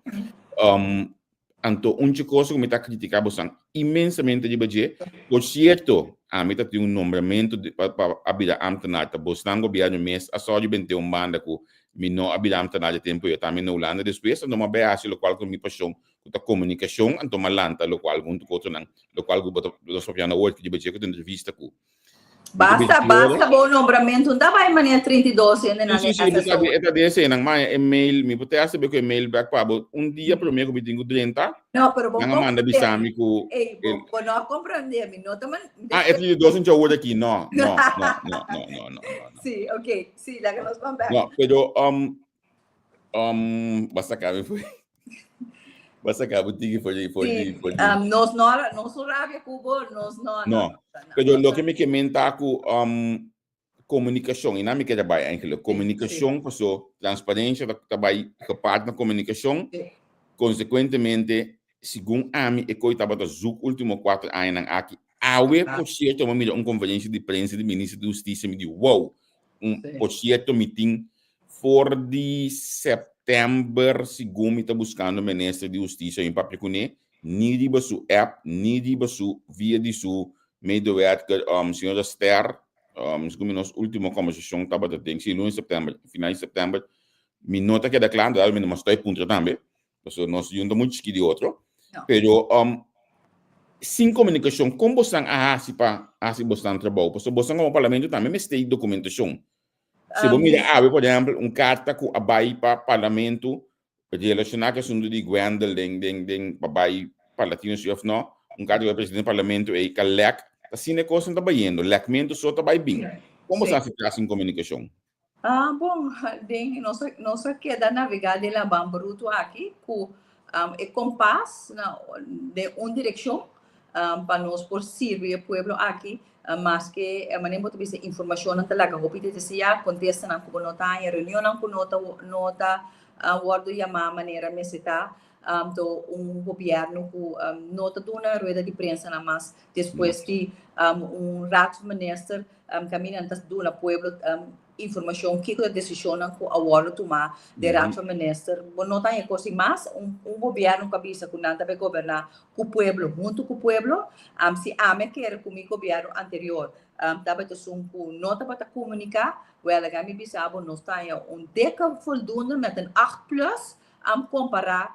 Anto un dje cosa ku mi ta kritika bosan inmensamente riba dje, por sierto, ami ta tin un nombramentu pa a bira ambtenaar, ta bosnan gobièrnu mes a sòri bente un banda ku mi no a bira ambtenaar e tempu ei, ta mi na Hulanda despues, anto mi a bai hasi lokual ku mi pashon ku ta komunikashon anto m'a lanta lokual huntu ku otronan, lokual ku bo ta nos papiando awor riba dje ku ta entrevista ku Basta, basta bo nombramentu no ta bai manera 32 hendenan Sí, sí, sí, e ta di esenan, ma e mail, mi por te hasi be ku e mail bek pa bo un dia promé ku mi tin ku drenta, No, pero bo nan a manda bisa mi ku Ey, bo, bo no a komprendé mi, no ta man Ah, e 32 un djawoord aki, no, no, no, no, no, no, no, no. Sí, ok, sí, laga nos ban bek. No, pero um, Um, basta cambio foi. Basta cambio tiki for di for di for di. Um, nos no nos no rabia cubo, nos no. No. Pero lo que me que menta ku um comunicación, y na mi queda bai eigenlijk. Comunicación, paso transparencia ta, ta bai gepaard na comunicación. Sí. Consecuentemente, segun ami e koi tabata zoek último 4 añanan aki. Awe, por cierto, mi mira un conferencia di prensa di minister di Justicia, mi di wow. Un, por cierto, mi tin For di sèptèmber segun mi ta buskando minister di hustisia mi papia kuné, ni riba su app, ni riba su via di su medewerker señora Ster, segun mi nos último kòmbersashon tabata den si lunes sèptèmber, final di sèptèmber, mi no ta keda kla, mi no mas ta puntra tambe, pasobra nos yun ta muchu chikí di otro, pero sin komunikashon kon bosnan a hasi pa hasi bosnan trabou? Pasobra bosnan komo parlamento tambe mester dokumentashon. Si bo mira awe, por ehempel, un karta ku a bai pa parlamento relashoná ku e asuntu di Gwendel den den den pa bai Parlatino si òf no, un karta ku bai presidente di parlamento ei ka lèk, ta asina e kosnan ta bayendo, lèkmentu so ta bai bin. Kon bo sa hasi tras sin komunikashon? Ah, bon, den nos a nos a keda navegá den laban brutu aki ku e kompas na den un direkshon pa nos por sirbi e pueblo aki maske manera bo ta bisa informashonnan ta laga hopi di deseá, kontestanan ku bo no ta haña, reunionnan ku no ta no ta wòrdu yamá manera mester ta, anto un gobièrnu ku no ta duna rueda di prensanan mas despues di un raadsminister kaminda nan ta duna pueblo informashon kiko ta desishonnan ku a wòrdu tumá den Raad van Minister. Bo no ta haña kos di mas. Un un gobièrnu ku a bisa ku nan ta bai goberná ku pueblo, huntu ku pueblo. Si ami a kere ku mi gobièrnu anterior tabata esun ku no tabata komuniká, wèl laga mi bisa bo nos ta haña un dikke voldoende met een acht plus kompará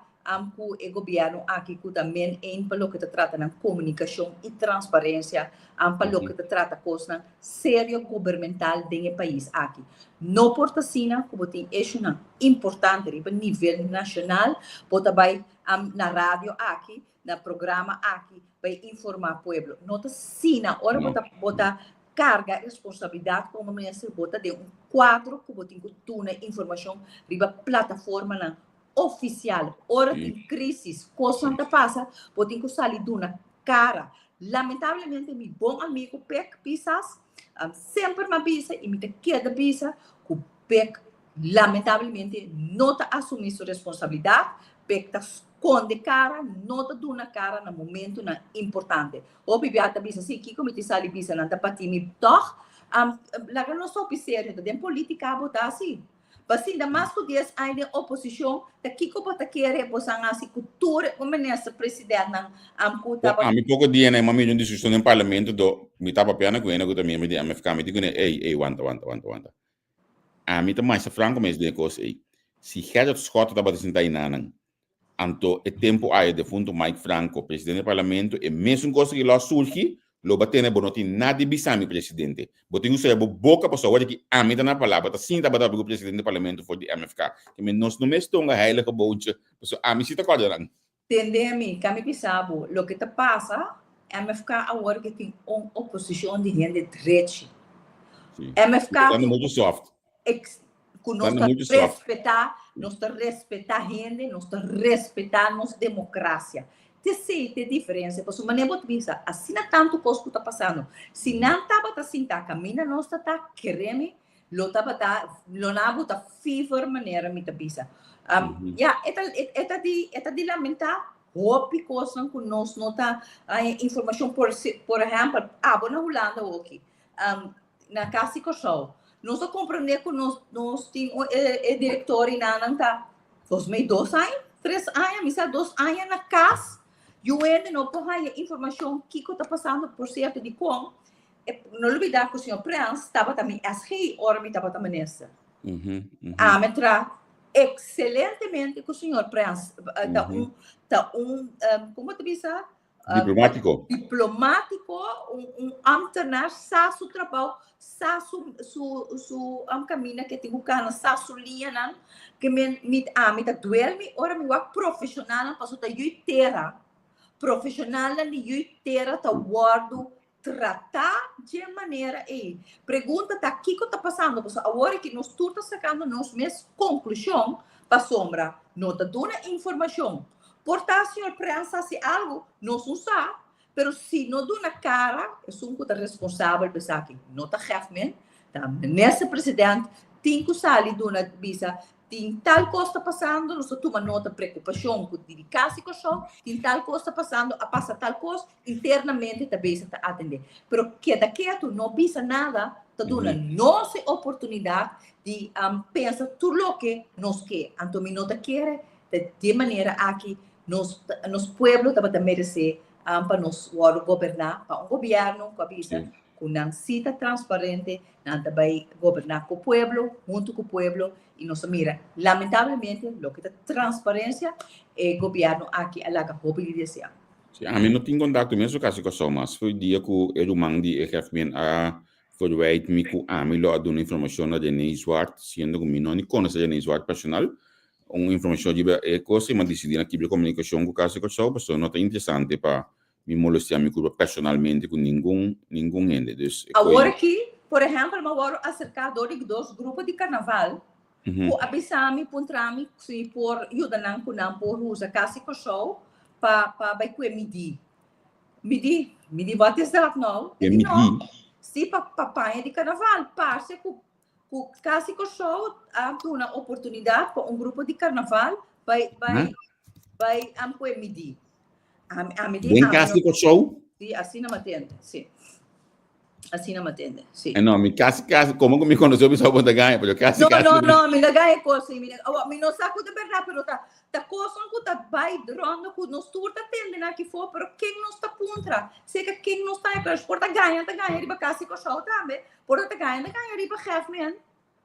ku e gobièrnu aki ku ta min een pa loke ta trata nan komunikashon i transparensia pa loke ta trata kosnan serio gubermental den e pais aki. No por ta asina ku bo tin issuenan importante riba nivel nashonal, bo ta bai na radio aki, na programa aki bai informá pueblo. No ta asina ora bo ta bo ta karga e responsabilidat komo minister bo ta den un kuadro ku bo tin ku duna informashon riba plataformanan ofisial. Ora tin krísis, kosnan ta pasa, bo tin ku sali duna kara. Lamentablemente mi bon amigu Pek Pisas semper m'a bisa i mi ta keda bisa ku Pek lamentablemente no ta asumí su responsabilidat. Pek ta skonde kara, no ta duna kara na momentunan importante. Hopi bia ta bisa, si, kiko mi tin sali bisa? Nan ta patí mi tòg. Laga nos hopi serio, ta den polítika bo ta hasi. Pasinda mas ku dies aña den oposishon, ta kiko bo ta kere bosan hasi ku tur e minister presidentnan ku tabata. Ami poko dia nan mira un diskushon den parlamento do mi ta papia na ku hende ku ta miembro di MFK mi di kuné ey ey wanta wanta wanta wanta ami ta masha franko mes den e kos ey si Gerrit Schotte tabata sinta einanan Anto e tempu aya defunto Mike Franco, presidente di parlamento, e mesun cosa ki lo a surgi, lo bo a tene, bo no tin nada di bisa mi, presidente. Bo tin ku sera bo boka pasobra awor aki ami ta na palabra, ta sinta tabata ku presidente di parlamento for di MFK. Ke men nos no mes tonga heilige boontje, pasobra ami si ta kòrda nan. Tende mi, ka mi bisa bo, loke ta pasa, MFK awor ke tin un oposishon di hende drechi. Sí. MFK Ta mucho soft. Ex, ku nos Ta ta mucho soft. respetá, nos ta respetá hende, nos ta respetá nos demokrasia. Te sei te diferensia, pasobra manera bo ta bisa, asina tantu kos ku ta pasando. Si nan tabata sinta kaminda nos ta ta, keremi, lo tabata, lo nan a buta fever manera mi ta bisa. Ya, e ta, e ta di, e ta di lamentá hopi kosnan ku nos no ta haña informashon. Por, por ehèmpel, abo na Hulanda hoki, na Kas di Kòrsou, nos a komprendé ku nos, nos tin un, e, e direktor i nan ta 2002 aña, 3 aña, mi sa 2 aña na kas. Yu hende no por haña informashon kiko ta pasando. Por sierto, di kon, e, no lubidá ku señor Prens tabata mi SG ora mi tabata minister. Ami a traha ekselentemente ku señor Prens. Ta un, ta un, kon ta bisa? Diplomátiko. Diplomátiko, un ambtenaar sa su trabou, sa su kaminda ku e tin ku kana, sa su liñanan, ke men mi ami ta duel mi ora mi wak profeshonalnan, pasobra ta yui tera, profeshonalnan di yui tera ta wòrdu tratá dje manera ei. Pregunta ta kiko ta pasando, pasobra awor aki nos tur ta sakando nos mes konklushon pasobra no ta duna informashon. Por ta señor Prens hasi algu, nos no sa, pero si no duna kara, esun ku ta responsabel pa esaki no ta Geftman, ta minister president tin ku sali duna bisa tin tal kos ta pasando, nos ta tuma nota preokupashon ku di Kas di Kòrsou, tin tal kos ta pasando, a pasa tal kos, internamente ta bezig ta atendé. Pero keda ketu, no bisa nada, ta duna nos e oportunidat di pensa tur loke nos ke. Anto mi no ta kere ta di e manera aki nos nos pueblo tabata meresé pa nos wòrdu goberná pa un gobièrnu ku a bisa ku nan si ta transparente, nan ta bai goberná ku pueblo, huntu ku pueblo, i nos a mira lamentablemente loke ta transparensia e gobièrnu aki a laga hopi di deseá. Sí, ami no tin kontakto mes kasi Kòrsou mas. Foi dia ku e ruman di e Hefmen a verwijt mi ku ami lo a duna informashon na René Zwart, siendo ku mi no ni konosé René Zwart personal. Un informashon riba e kos i mi a disidí na kibra komunikashon ku Kas di Kòrsou pasobra no ta interesante pa mi molestiá mi kurpa personalmente ku ningun ningun hende. Dus e Awor aki, por ehèmpel, mi a wòrdu aserká dor di dos grupo di karnaval ku a bisa mi, puntra mi si mi por yuda nan ku nan por usa Kas di Kòrsou pa pa bai kue midí. Mi di, mi di, wat is dat nou? Kue E di no, midí? si pa pa paña di karnaval. Parse ku ku Kas di Kòrsou a duna oportunidat pa un grupo di karnaval bai bai bai kue midí. Ami ami di Den ami Kas no di Kòrsou? Si, asina mi a tende, si. Asina mi a tende, si. Eh no, mi kasi kasi, komo ku mi konosé bisa bo ta gaña, pero kasi No, kasi no, no, mi no gaña kos, mi no, mi no sa ku ta bèrdat, pero ta ta kosnan ku ta bai rondo ku nos tur ta tende na aki for, pero ken nos ta puntra? Seka ken nos ta haña, por ta gaña ta gaña riba Kas di Kòrsou tambe, por ta gaña ta gaña riba Gèfmen.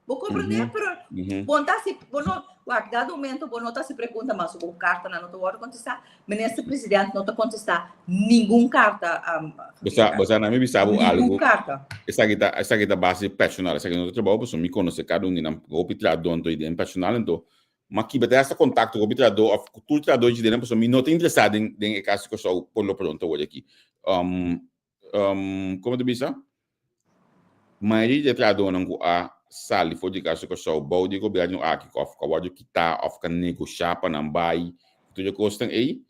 Bo comprende? Pero bo ta hasi, bo no, wak, dado momento bo no ta hasi pregunta mas, bo cartanan no ta worde contesta, minister president no ta contesta ningun carta. Bo sa, bo sa, na mi bisa bo Ningun algo. carta. Esaki ta, esaki ta base personal, esaki no ta trabou, pasobra mi conoce cada un di nan hopi trahadó anto i den personal, anto ma kiba ta hasta contacto cu hopi trahadó of cu tur trahadó dje den, pasobra mi no ta interesa den den e caso di Kòrsou por lo pronto awor aki. Como ta bisa? Mayoria di e trahadónan ku a sali for di Kas di Kòrsou bou di e gobièrnu aki òf ku a wòrdu kitá òf ku a negoshá pa nan bai ku tur e kosnan ei,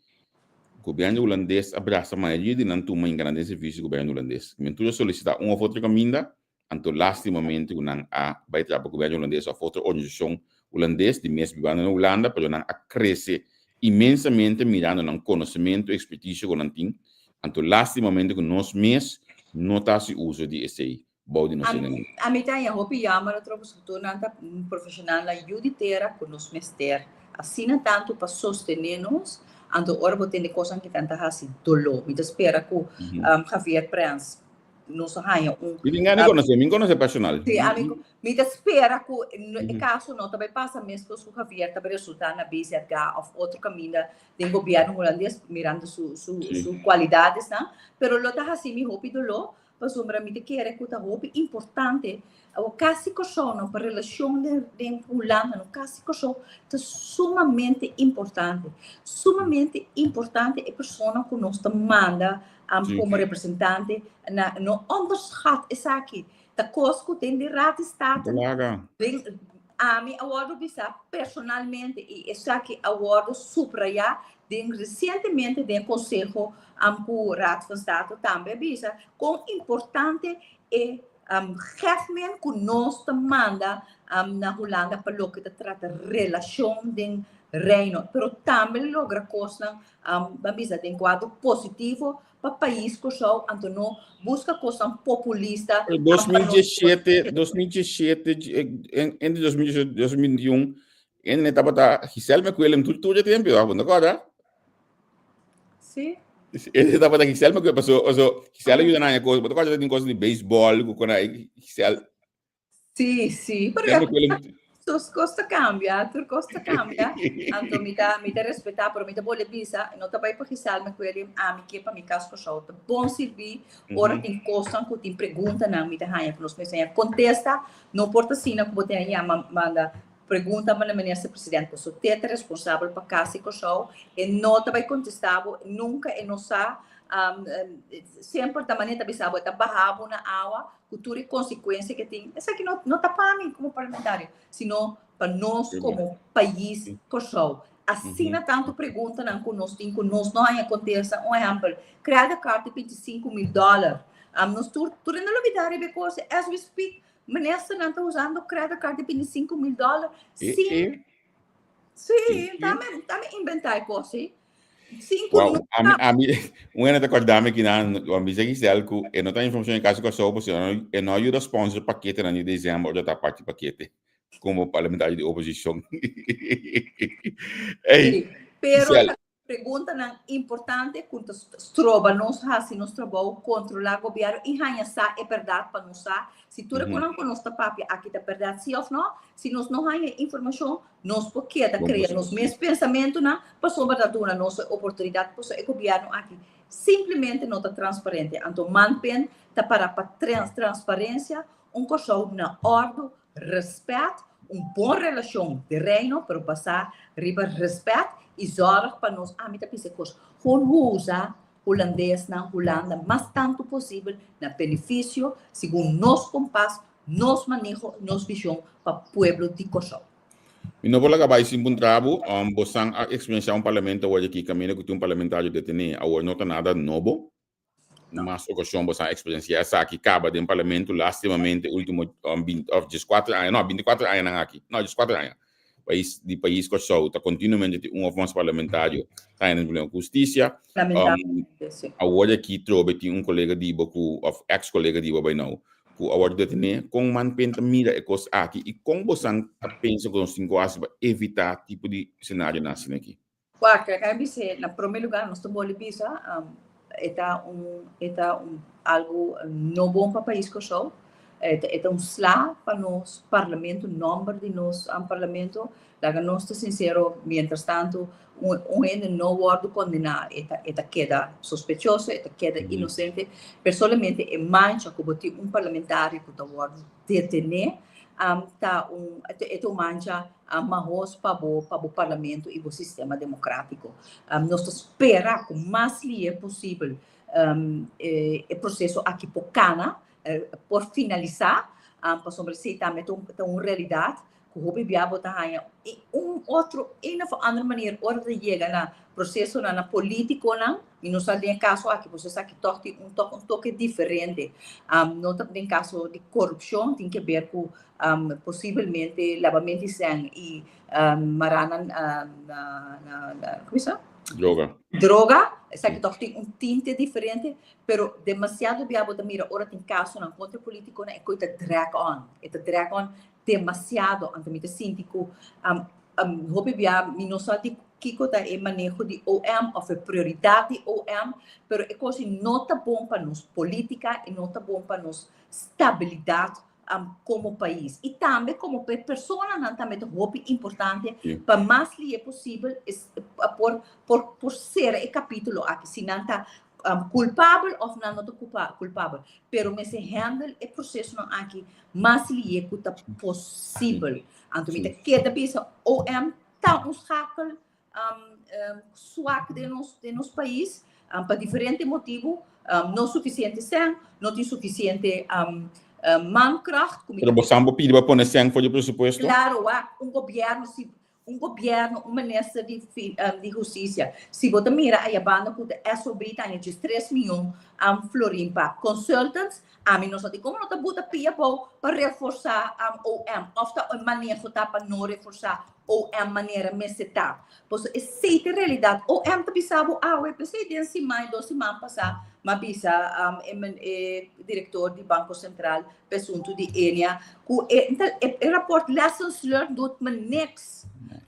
gobièrnu hulandes a brasa mayoria di nan tuma hinka nan den servisio di gobièrnu hulandes. Men tur a solisitá un òf otro kaminda, anto lastimamente ku nan a bai traha pa gobièrnu hulandes òf otro organisashon hulandes di mes bibando na Hulanda, pero nan a krese inmensamente mirando nan konosementu, ekspertisio ku nan tin. Anto lastimamente ku nos mes no ta hasi uso di esei bou di nos hendenan. Ami ta haña hopi yammer otro pasobra tur nan ta profeshonalnan yu di tera ku nos mester asina tantu pa sostené nos. Anto ora bo tende kosnan ki nan ta hasi doló. Mi ta spera ku Javier Prens nos a haña un. Mi tin gana di konosé, mi konosé personal. Sí, ami mi ta spera ku e kaso no ta bai pasa meskos ku Javier ta bai resultá na BZK òf otro kaminda den gobièrnu hulandes mirando su su su kualidadesnan, pero lo ta hasi mi hopi doló pasobra mi ta kere ku ta hopi importante awor kasi Kòrsou no pa relashon den den Hulanda no kasi Kòrsou ta sumamente importante, sumamente importante e persona ku nos ta manda komo representante na no onderschat esaki. Ta kos ku den di Raad di State. Laga. Den, ami a wòrdu bisa personalmente i esaki a wòrdu subrayá den resientemente den konseho um, ku Raad van State tambe a bisa kon importante e um, geefmen ku nos ta manda um, na Hulanda pa loke ta trata relashon den Reino, pero tambe logra kosnan um, ban bisa den kuadro positivo pa pais Kòrsou, anto no buska kosnan populista. 2017, 2017, entre 2017 y 2021, en tabata Giselle McWilliam tur tur tempo, bo no kòrda? Sí. E tabata Giselle McWilliam, paso, paso Giselle ayuda na kos, bo ta kòrda tin kos di baseball, ku kona Giselle. Sí, sí, pero Giselle McWilliam. Tur kos ta kambia, tur kos ta kambia. Anto mi ta, mi ta respetá, pero mi ta bolbe bisa, no ta bai pa Giselle McWilliam, ami ke pa mi kas Kòrsou ta bon sirbí, ora tin kosnan ku tin preguntanan mi ta haña ku nos mester haña kontesta, no por ta asina ku bo tin a yama manda pregunta pa na minister president, pasobra te ta responsabel pa kas di Kòrsou, e no ta bai kontestá bo, nunka e no sa, semper ta manera ta bisa bo, e ta baha bo na awa, ku tur e konsekuensia ke tin, esaki no no ta pa mi komo parlamentario, sino pa nos komo pais Kòrsou. Asina tantu preguntanan ku nos tin ku nos no haña kontesta. Un ehèmpel, credit card di 25,000 dòler. Nos tur tur hende a lubidá riba e kos. As we speak, ministernan ta usando credit card di 25,000 dòler sin Sí, ta mi inventá e kos, sí. Cinco Wow, nunca. ami, ami, un hende ta kòrdami ki nan, a bisa Giselle ku e no ta informashon e kaso Kòrsou, pasobra e no, e no a yuda sponsor paketenan di desèmber ora ta parti pakete komo parlamentario di oposishon. Ey, Sí, pero Giselle, ta preguntanan importante ku ta stroba nos hasi nos trabou, kontrolá gobièrnu i haña sa e bèrdat pa nos sa si tur e konan ku nos ta papia aki ta bèrdat sí òf no. Si nos no haña e informashon, Nos por keda krea nos mes pensamentunan pasobra ta duna nos e oportunidat pasobra e gobièrnu aki simplemente no ta transparente. Anto Manpen ta para pa transparensia, un Kòrsou na òrdu, rèspèt, un bon relashon den Reino pero basá riba rèspèt i zòrg pa nos, ami ta bisa e kos, gewoon usa hulandesnan, Hulanda mas tantu posibel na benefisio segun nos kompas, nos maneho, nos vishon pa pueblo di Kòrsou. Mi no por laga bai sin puntra bo, bosan a eksperensiá un parlamento awor aki kaminda ku tin un parlamentario detené? Awor no ta nada nobo. No. Mas okashon bosan a eksperensiá esaki kaba den parlamento, lastimamente ultimo òf 14 aña, no, 24 añanan aki, no, 14 aña, pais di pais Kòrsou ta kontinuamente tin un òf mas parlamentario ta haña problema ku hustisia. Lamentablemente, si. Awor aki trobe tin un kolega di bo ku òf eks kolega di bo bai nou ku a wòrdu detené, kon man pen ta mira e kos aki i kon bosan ta pensa ku nos tin ku hasi pa evitá tipo di senarionan asina aki? Wak, kaya bis'é, na promé lugá nos ta boli bisa, e ta un e ta un algu no bon pa pais Kòrsou, e ta e ta un sla pa nos parlamento, nòmber di nos parlamento. Laga nos ta sinsero, mientras tanto un un hende no wòrdu kondená, e ta e ta keda sospechoso, e ta keda inosente, pero solamente e mancha ku bo tin un parlamentario ku ta wòrdu detené ta un e ta un mancha mahos pa bo pa bo parlamento i bo sistema demokrátiko. Nos ta spera ku mas lihe posibel e proseso aki por kana, por finalisá, pasobra esei tambe ta un realidat ku hopi bia bo ta haña un otro een of andere manier ora ta yega na prosesonan na politikonan mi no sa den e kaso aki pasobra esaki tòg tin un tòg un toke diferente no ta den kaso di korupshon tin ke ber ku posibelmente labamento di sèn i mará na na na komo se Droga. Droga esaki tòg tin un tinte diferente pero demasiado bia bo ta mira ora tin kasonan kontra politikonan e koi ta drag on e ta drag on demasiado anto mi ta sinti ku hopi bia mi no sa di kiko ta e maneho di OM of e prioridat di OM pero e kos no ta bon pa nos politica e no ta bon pa nos stabilidat komo pais i tambe komo pe personanan tambe ta hopi importante pa mas lihe posibel por por por sera e kapitulo aki si nan ta kulpabel of nan no ta kulpabel pero mester handle e procesonan aki mas lihe ku ta posibel. Anto mi ta keda bisa OM ta un schakel swak den nos den nos pais pa diferente motibu, no sufisiente sèn, no tin sufisiente. Mankracht ku mi Pero bo san bo pidi pa pone sèn for di presupuesto? Klaro wak, un gobièrnu si un gobièrnu, un minister di di hustisia, si bo ta mira aya banda ku ta SOB ta haña djes tres mion florin pa consultants, ami no sa di komo no ta buta pia abou pa reforsá OM òf ta e maneho ta pa no reforsá OM manera mester ta. Pasobra esei ta e realidat. OM ta bisa bo awe, p'esei den siman i dos siman pasá m'a bisa e direktor di Banko Sentral p'e asuntu di Enia ku e e raport lessons learned doet me niks.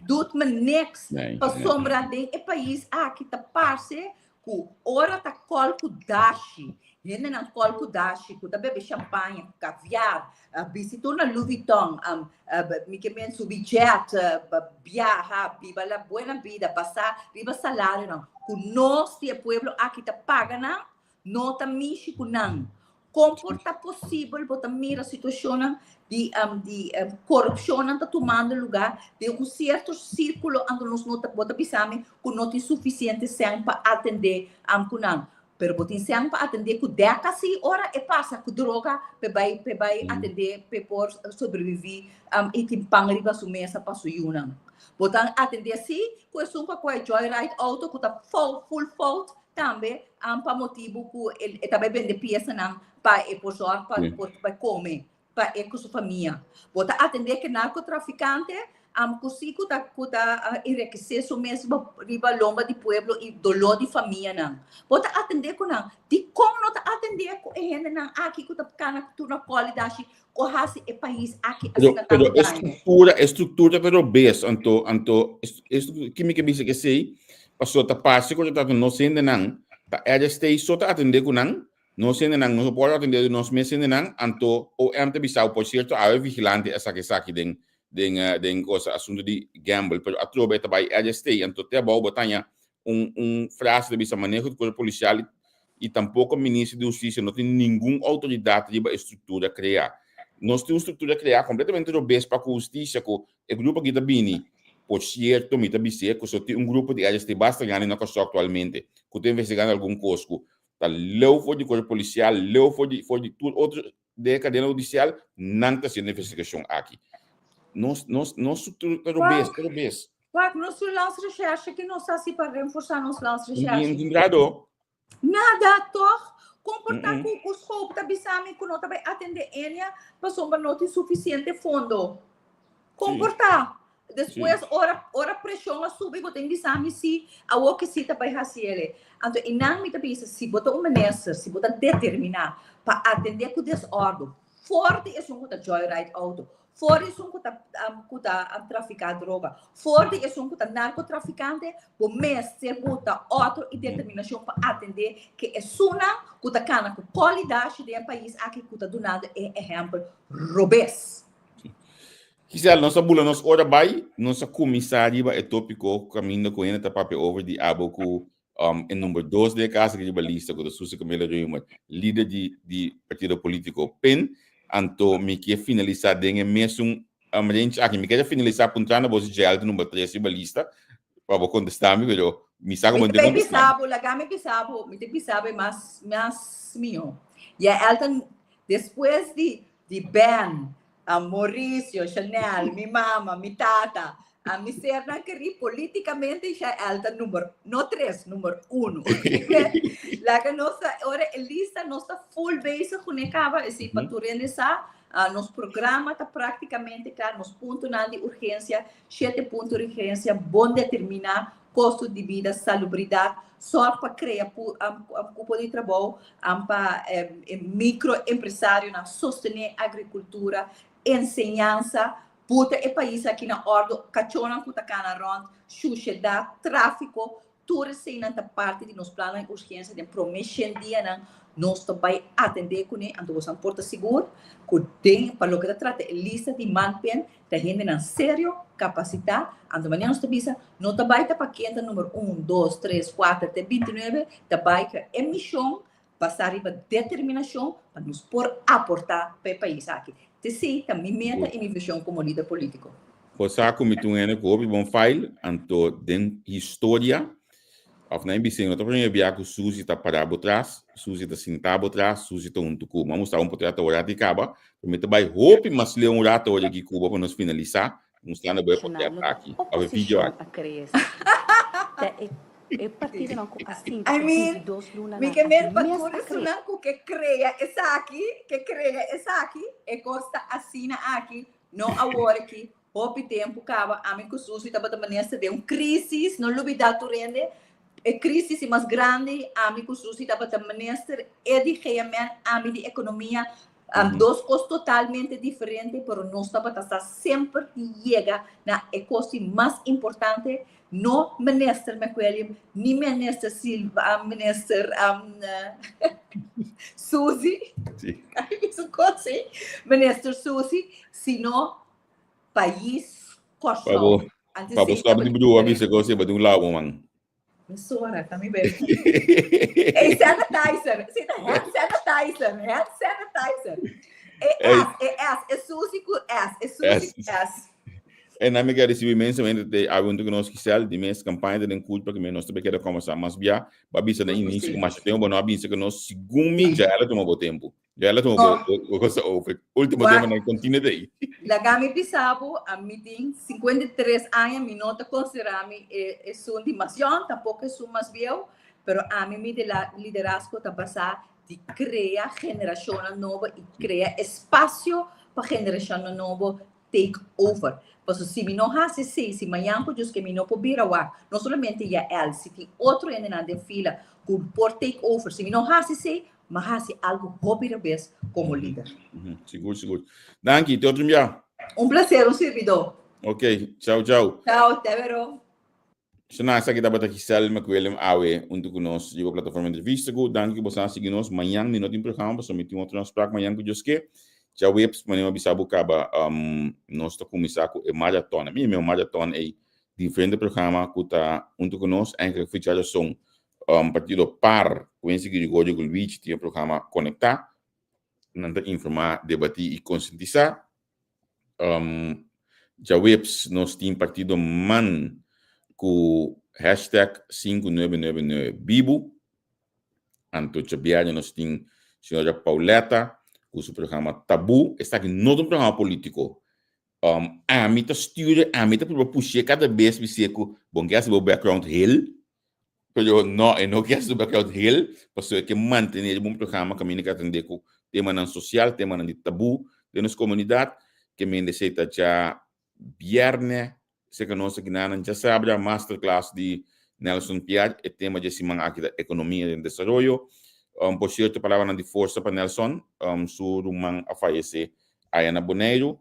Doet me niks. Pasobra den e pais aki ta parse ku ora ta kòl ku dashi, hendenan kòl ku dashi ku ta bebe shampaña, kaviar, bisti tur na Louis Vuitton, mi ke men subi jet, biaha, biba la buena bida, basá riba salarionan ku nos di e pueblo aki ta paga nan, no ta mishi ku nan. Kon por ta posibel bo ta mira situashonnan di di korupshonnan ta tumando lugá den un sierto sírkulo anto nos no ta bo ta bisa mi ku no tin sufisiente sèn pa atendé ku nan. Pero bo tin sèn pa atendé ku dèka si ora e pasa ku droga p'e bai p'e bai atendé p'e por sobreviví i tin pan riba su mesa pa su yunan. Bo ta atendé si ku esun ku a kohe joyride outo ku ta full fout Tambe pa motibu ku e ta bai bende piesanan pa e por zòrg pa por bai kome pa e ku su famia. Bo ta atendé ku e narkotrafikante ku si ku ta ku ta enrekesé su mes riba lomba di pueblo i doló di famianan. Bo ta atendé ku nan. Dikon no ta atendé ku e hendenan aki ku ta kana tur na kòli dashi ku a hasi e pais aki asina tantu daño? Pero e struktura, e struktura ta robes, anto, anto, ki mi ke bisa ke esei, pasobra ta parse ku ta nos hendenan ta RST so ta atendé ku nan, nos hendenan no por atendé di nos mes hendenan, anto OM ta bisa, por sierto awe vigilante a saka esaki den den den cosa asuntu di gamble, pero atrobe e ta bai RST, anto te abou bo ta haña un un frase ta bisa maneho di kuerpo polisial i tampoko minister di hustisia no tin ningun outoridat riba e struktura kreá. Nos tin un struktura kreá kompletamente robes pa ku hustisia ku e grupo aki ta bini. Por sierto mi ta bis'é ku so tin un grupo di RST basta grandi na Kòrsou aktualmente ku ta investigando algun kos ku ta leu for di kuerpo polisial, leu for di for di tur otro den e kadena hudisial nan ta hasiendo investigashon aki. Nos nos nos struktura ta robes, ta robes. Wak, nos tur landsrecherche ki nos hasi pa reforsá nos landsrecherche? Ningun grado. Nada, toch? Kon por ta ku ku Schoop ta bisa mi ku no ta bai atendé Enia pasobra no tin sufisiente fondo? Kon por ta? Despues ora ora preshon a subi bo tin bisa mi si awor ke si ta bai hasi ele. Anto einan mi ta bisa si bo ta un minister, si bo ta determiná pa atendé ku desòrdu for di esun ku ta joyride outo, For di esun ku ta ku ta trafiká droga, for di esun ku ta narkotrafikante, bo mester buta otro i determinashon pa atendé ke esunnan ku ta kana ku kòlidashi den e pais aki ku ta dunando e ehèmpel robes. Giselle, nos a bula nos ora bai, nos a kuminsá riba e tópiko kaminda ku hende ta papia over di abo ku E number dos den e kas riba lista ku ta Susi Camila Römer, lider di di partido polítiko pen. Anto mi ke finalisá den e mesun range aki. Mi ke finalisá puntrando bo si Jael ta number tres riba lista pa bo kontestá mi, pero mi sa ku bo no te kontestá mi. Laga mi bisa bo, mi ta bisa bo e mas mas mihó. Jael ta despues di di Ben, Mauricio, Chanel, mi mama, mi tata, a mi sernan kerí políticamente Jael ta number, no tres, number uno. Laga nos ta, ora e lista nos ta full bezig kuné kaba, esei pa tur hende sa, nos programa ta práktikamente kla, nos puntonan di urgensia, shete punto di urgensia bon determiná, kosto di bida, salubridat, sòrg pa krea kupo di trabou, pa e mikroempresarionan, sostené agrikultura, enseñansa, buta e pais aki na òrdu, kachónan ku ta kana rònt, shushedat, tráfiko, tur eseinan ta parti di nos plannan di urgensia den promé shen dianan nos ta bai atendé kuné, anto boso por ta sigur ku den pa loke ta trata e lista di manpen Ta hendenan serio, kapasitá, anto manera nos ta bisa, no ta bai ta pa ken ta number un, dos, tres, kuater te bintinuebe, ta bai ku e mishon basá riba determinashon pa nos por aportá pa e pais aki. T'esei ta mi meta i mi vishon komo lider polítiko. Bo sa ku mi ta un hende ku hopi bon file, anto den historia. Of na bising, no ta prome bia ku Suzy ta pará bo tras, Suzy ta sintá bo tras, Suzy ta huntu ku. M'a mustra un portret awor di kaba, pero mi ta bai hopi mas leu un rato awor aki ku bo pa nos finalisá, mustrando bo e portret aki, of e video aki. I mean, mi ke men pa tur esunnan ku ke krea esaki, ke krea esaki, e kos ta asina aki, no awor aki, Hopi tempu kaba ami ku Susi tabata minister den un krisis, no lubida tur hende, e krisis mas grandi, ami ku Susi tabata minister, e di GMN, ami di ekonomia, dos kos totalmente diferente, pero nos tabata sa semper di yega na e kos di mas importante, no minister McWilliam, ni minister Silva, minister Susi, minister Susi, sino Pais Kòrsou. Pa bo stòp di brua bisa kos ei, bo tin un lau bo man. Mesora, ta mi bes. Ei, sanitizer. Si ta hand sanitizer, hand sanitizer. E S, e S, e Susi ku S, e Susi ku S. E na mi ke risibi inmensamente te awe ku nos Giselle di mes kampaña ta den kulpa ku mi nos ta keda kòmbersá mas bia. Bo a bisa na inisio ku masha tempu bo no a bisa ku nos segun mi dja el a tuma bo tempu. Ya la tuma bo cosa over. Último tema na continue de ahí. Laga mi bisa bo, ami tin 53 aña, mi no ta considera mi esun di mas yòn, tampoco esun mas bieu, pero ami mi liderazgo ta basá di crea generacionnan nobo y crea espacio pa generacionnan nobo take over. Paso si mi no hasi esei, si mañan ku Dios ke mi no por bira wak, no solamente Yael, si tin otro hendenan den fila ku por take over, si mi no hasi esei, mi a hasi algu hopi robes komo lider. Sigur, sigur. Danki, te otro bia. Un placer, un sirbidó. Ok, chao, chao. Chao, te vero. Shana, esaki tabata Giselle McWilliam awe huntu ku nos riba plataforma Entrevista ku. Danki ku boso a sigui nos. Mañan mi no tin programa pasobra mi tin otro afspraak mañan ku Dios ke. Djaweps manera mi a bisa bo kaba nos ta kuminsá ku e maraton. Mi e maraton ei diferente programa ku ta huntu ku nos. Eigenlijk fecha rason partido par Wency Gregorio ku Luigi tin e programa Konektá. Nan ta informá, debatí i konsientisá. Djaweps nos tin partido man ku hashtag 5999 bibu. Anto djabièrnè nos tin señora Pauletta ku su programa Tabú. Esaki no ta un programa polítiko. Ami ta stuur, ami ta prueba push'é kada bes bis'é ku bon ke hasi bo background hel. Pero no, e no ke hasi su background hel, pasobra e ke mantené riba un programa kaminda ke atendé ku temanan sosial, temanan di tabú den nos komunidat, ke mende esei ta djabièrnè, serka nos aki nan djasabra, masterclass di Nelson Piar, e tema dje siman aki ta ekonomia den desaroyo. Por sierto, palabranan di forsa pa Nelson, su ruman a fayesé aya na Boneiru.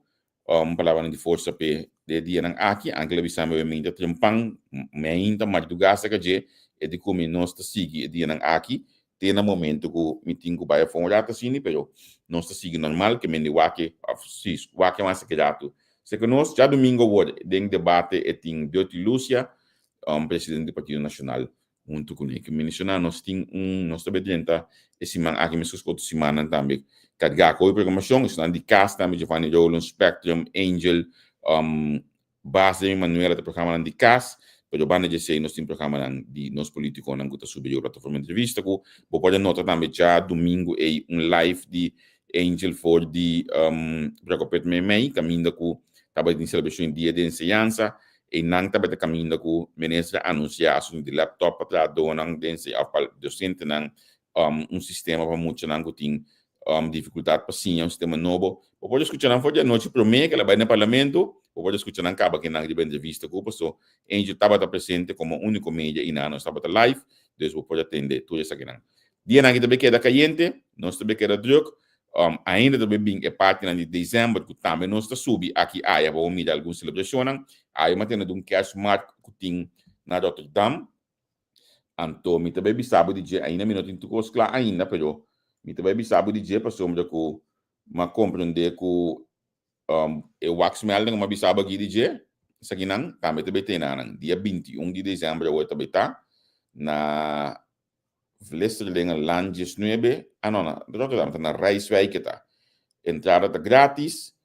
Un palabranan di forsa p'e den e dianan aki. Anke lo bisa mi mi ta trempan, mi ainda mardugá serka dje, e di ku mi nos ta sigui e dianan aki te na momento ku mi tin ku bai afó un rato asina, pero nos ta sigui normal ke mende wak òf si wak mas ke ratu serka nos. Djadumingu awor den debate e tin Dirty Lucia, presidente di Partido Nashonal Huntu ku ne. Ke menshoná nos tin un nos ta be drenta e siman aki meskos ku otro simannan tambe kargá ku hopi programashon. Esnan di kas tambe Giovanni Rowland, Spectrum, Angel, Bas den Manuela ta programanan di kas. Pero banda di esei nos tin programanan di nos politikonan ku ta subi riba plataforma entrevista ku bo por a nota tambe djadumingu ei un live di Angel for di Brakopet Meimei kaminda ku tabatin selebrashon di dia di enseñansa. Einan tabata kaminda ku minister a anunsiá asuntu di laptop pa trahadónan den si òf pa dosentenan, un sistema pa muchanan ku tin difikultat pa siña, un sistema nobo. Bo por a skucha nan for di anochi promé ku el a bai na parlamento, bo por a skucha nan kaba kinan riba entrevista ku paso Angel tabata presente komo úniko media i nan nos tabata live, dus bo por a tende tur esakinan. Dianan aki ta bay keda cayente, nos ta bay keda druk, ainda ta bay bin e partinan di december cu tambe nos ta subi aki aya pa bo mira algun celebracionnan. Aya mi a tene di un kerstmarkt cu tin na Rotterdam, anto mi ta bay bisa bo di dje, ainda mi no tin tur cos cla ainda, pero mi ta bay bisa bo di dje pasobra cu mi a comprende cu e waxmelding cu mi a bisa bo aki di dje, esakinan tambe ta bay tene anan dia 21 di december awor ta bay ta na Vlisterlingen Land 19, ah no, na Rotterdam, ta na Rijswijk e ta. Entrada ta gratis,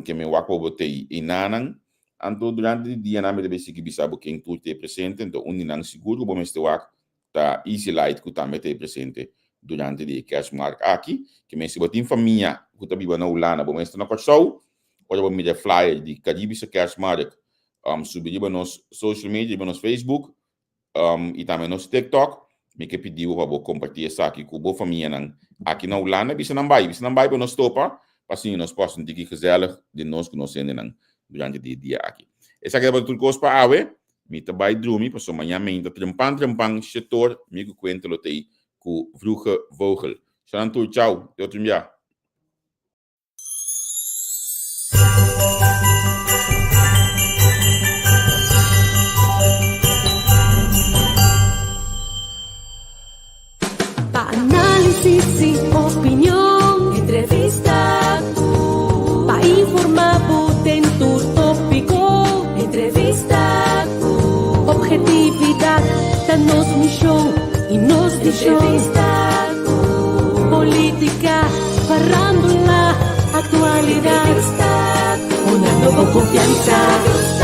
ke mi wak pa bo tei einanan. Anto durante di dianan mi ta bay sigui bisa bo ken tur ta e presente, anto un di nan sigur ku bo mester wak ta Easy Light ku tambe ta e presente durante di e kerstmarkt aki. Ke men si bo tin famia ku ta biba na Hulanda, bo mes ta na Kòrsou, ora bo mira e flyer di Caribische Kerstmarkt, subi riba nos social media, riba nos Facebook, i tambe nos TikTok, mi ke pidi bo pa bo kompartí esaki ku bo famianan aki na Hulanda. Bisa nan bai, bisa nan bai pa nos topa, pa asina nos por sinti ki gezellig den nos ku nos hendenan durante di e dia aki. Esaki tabata tur kos pa awe. Mi ta bai drumi pasobra mañan meinta trempan trempan shetor mi ku kuenta lo tei ku Vroege Vogel. Shanan tur, chau, te otro bia. Pa análisis y opinion, entrevista ku. Pa informa bo den tur tópiko, entrevista ku. Objetividad ta nos mishon y nos vishon. Entrevista ku. Polítika, farándula, aktualidat. Una nobo konfiansa.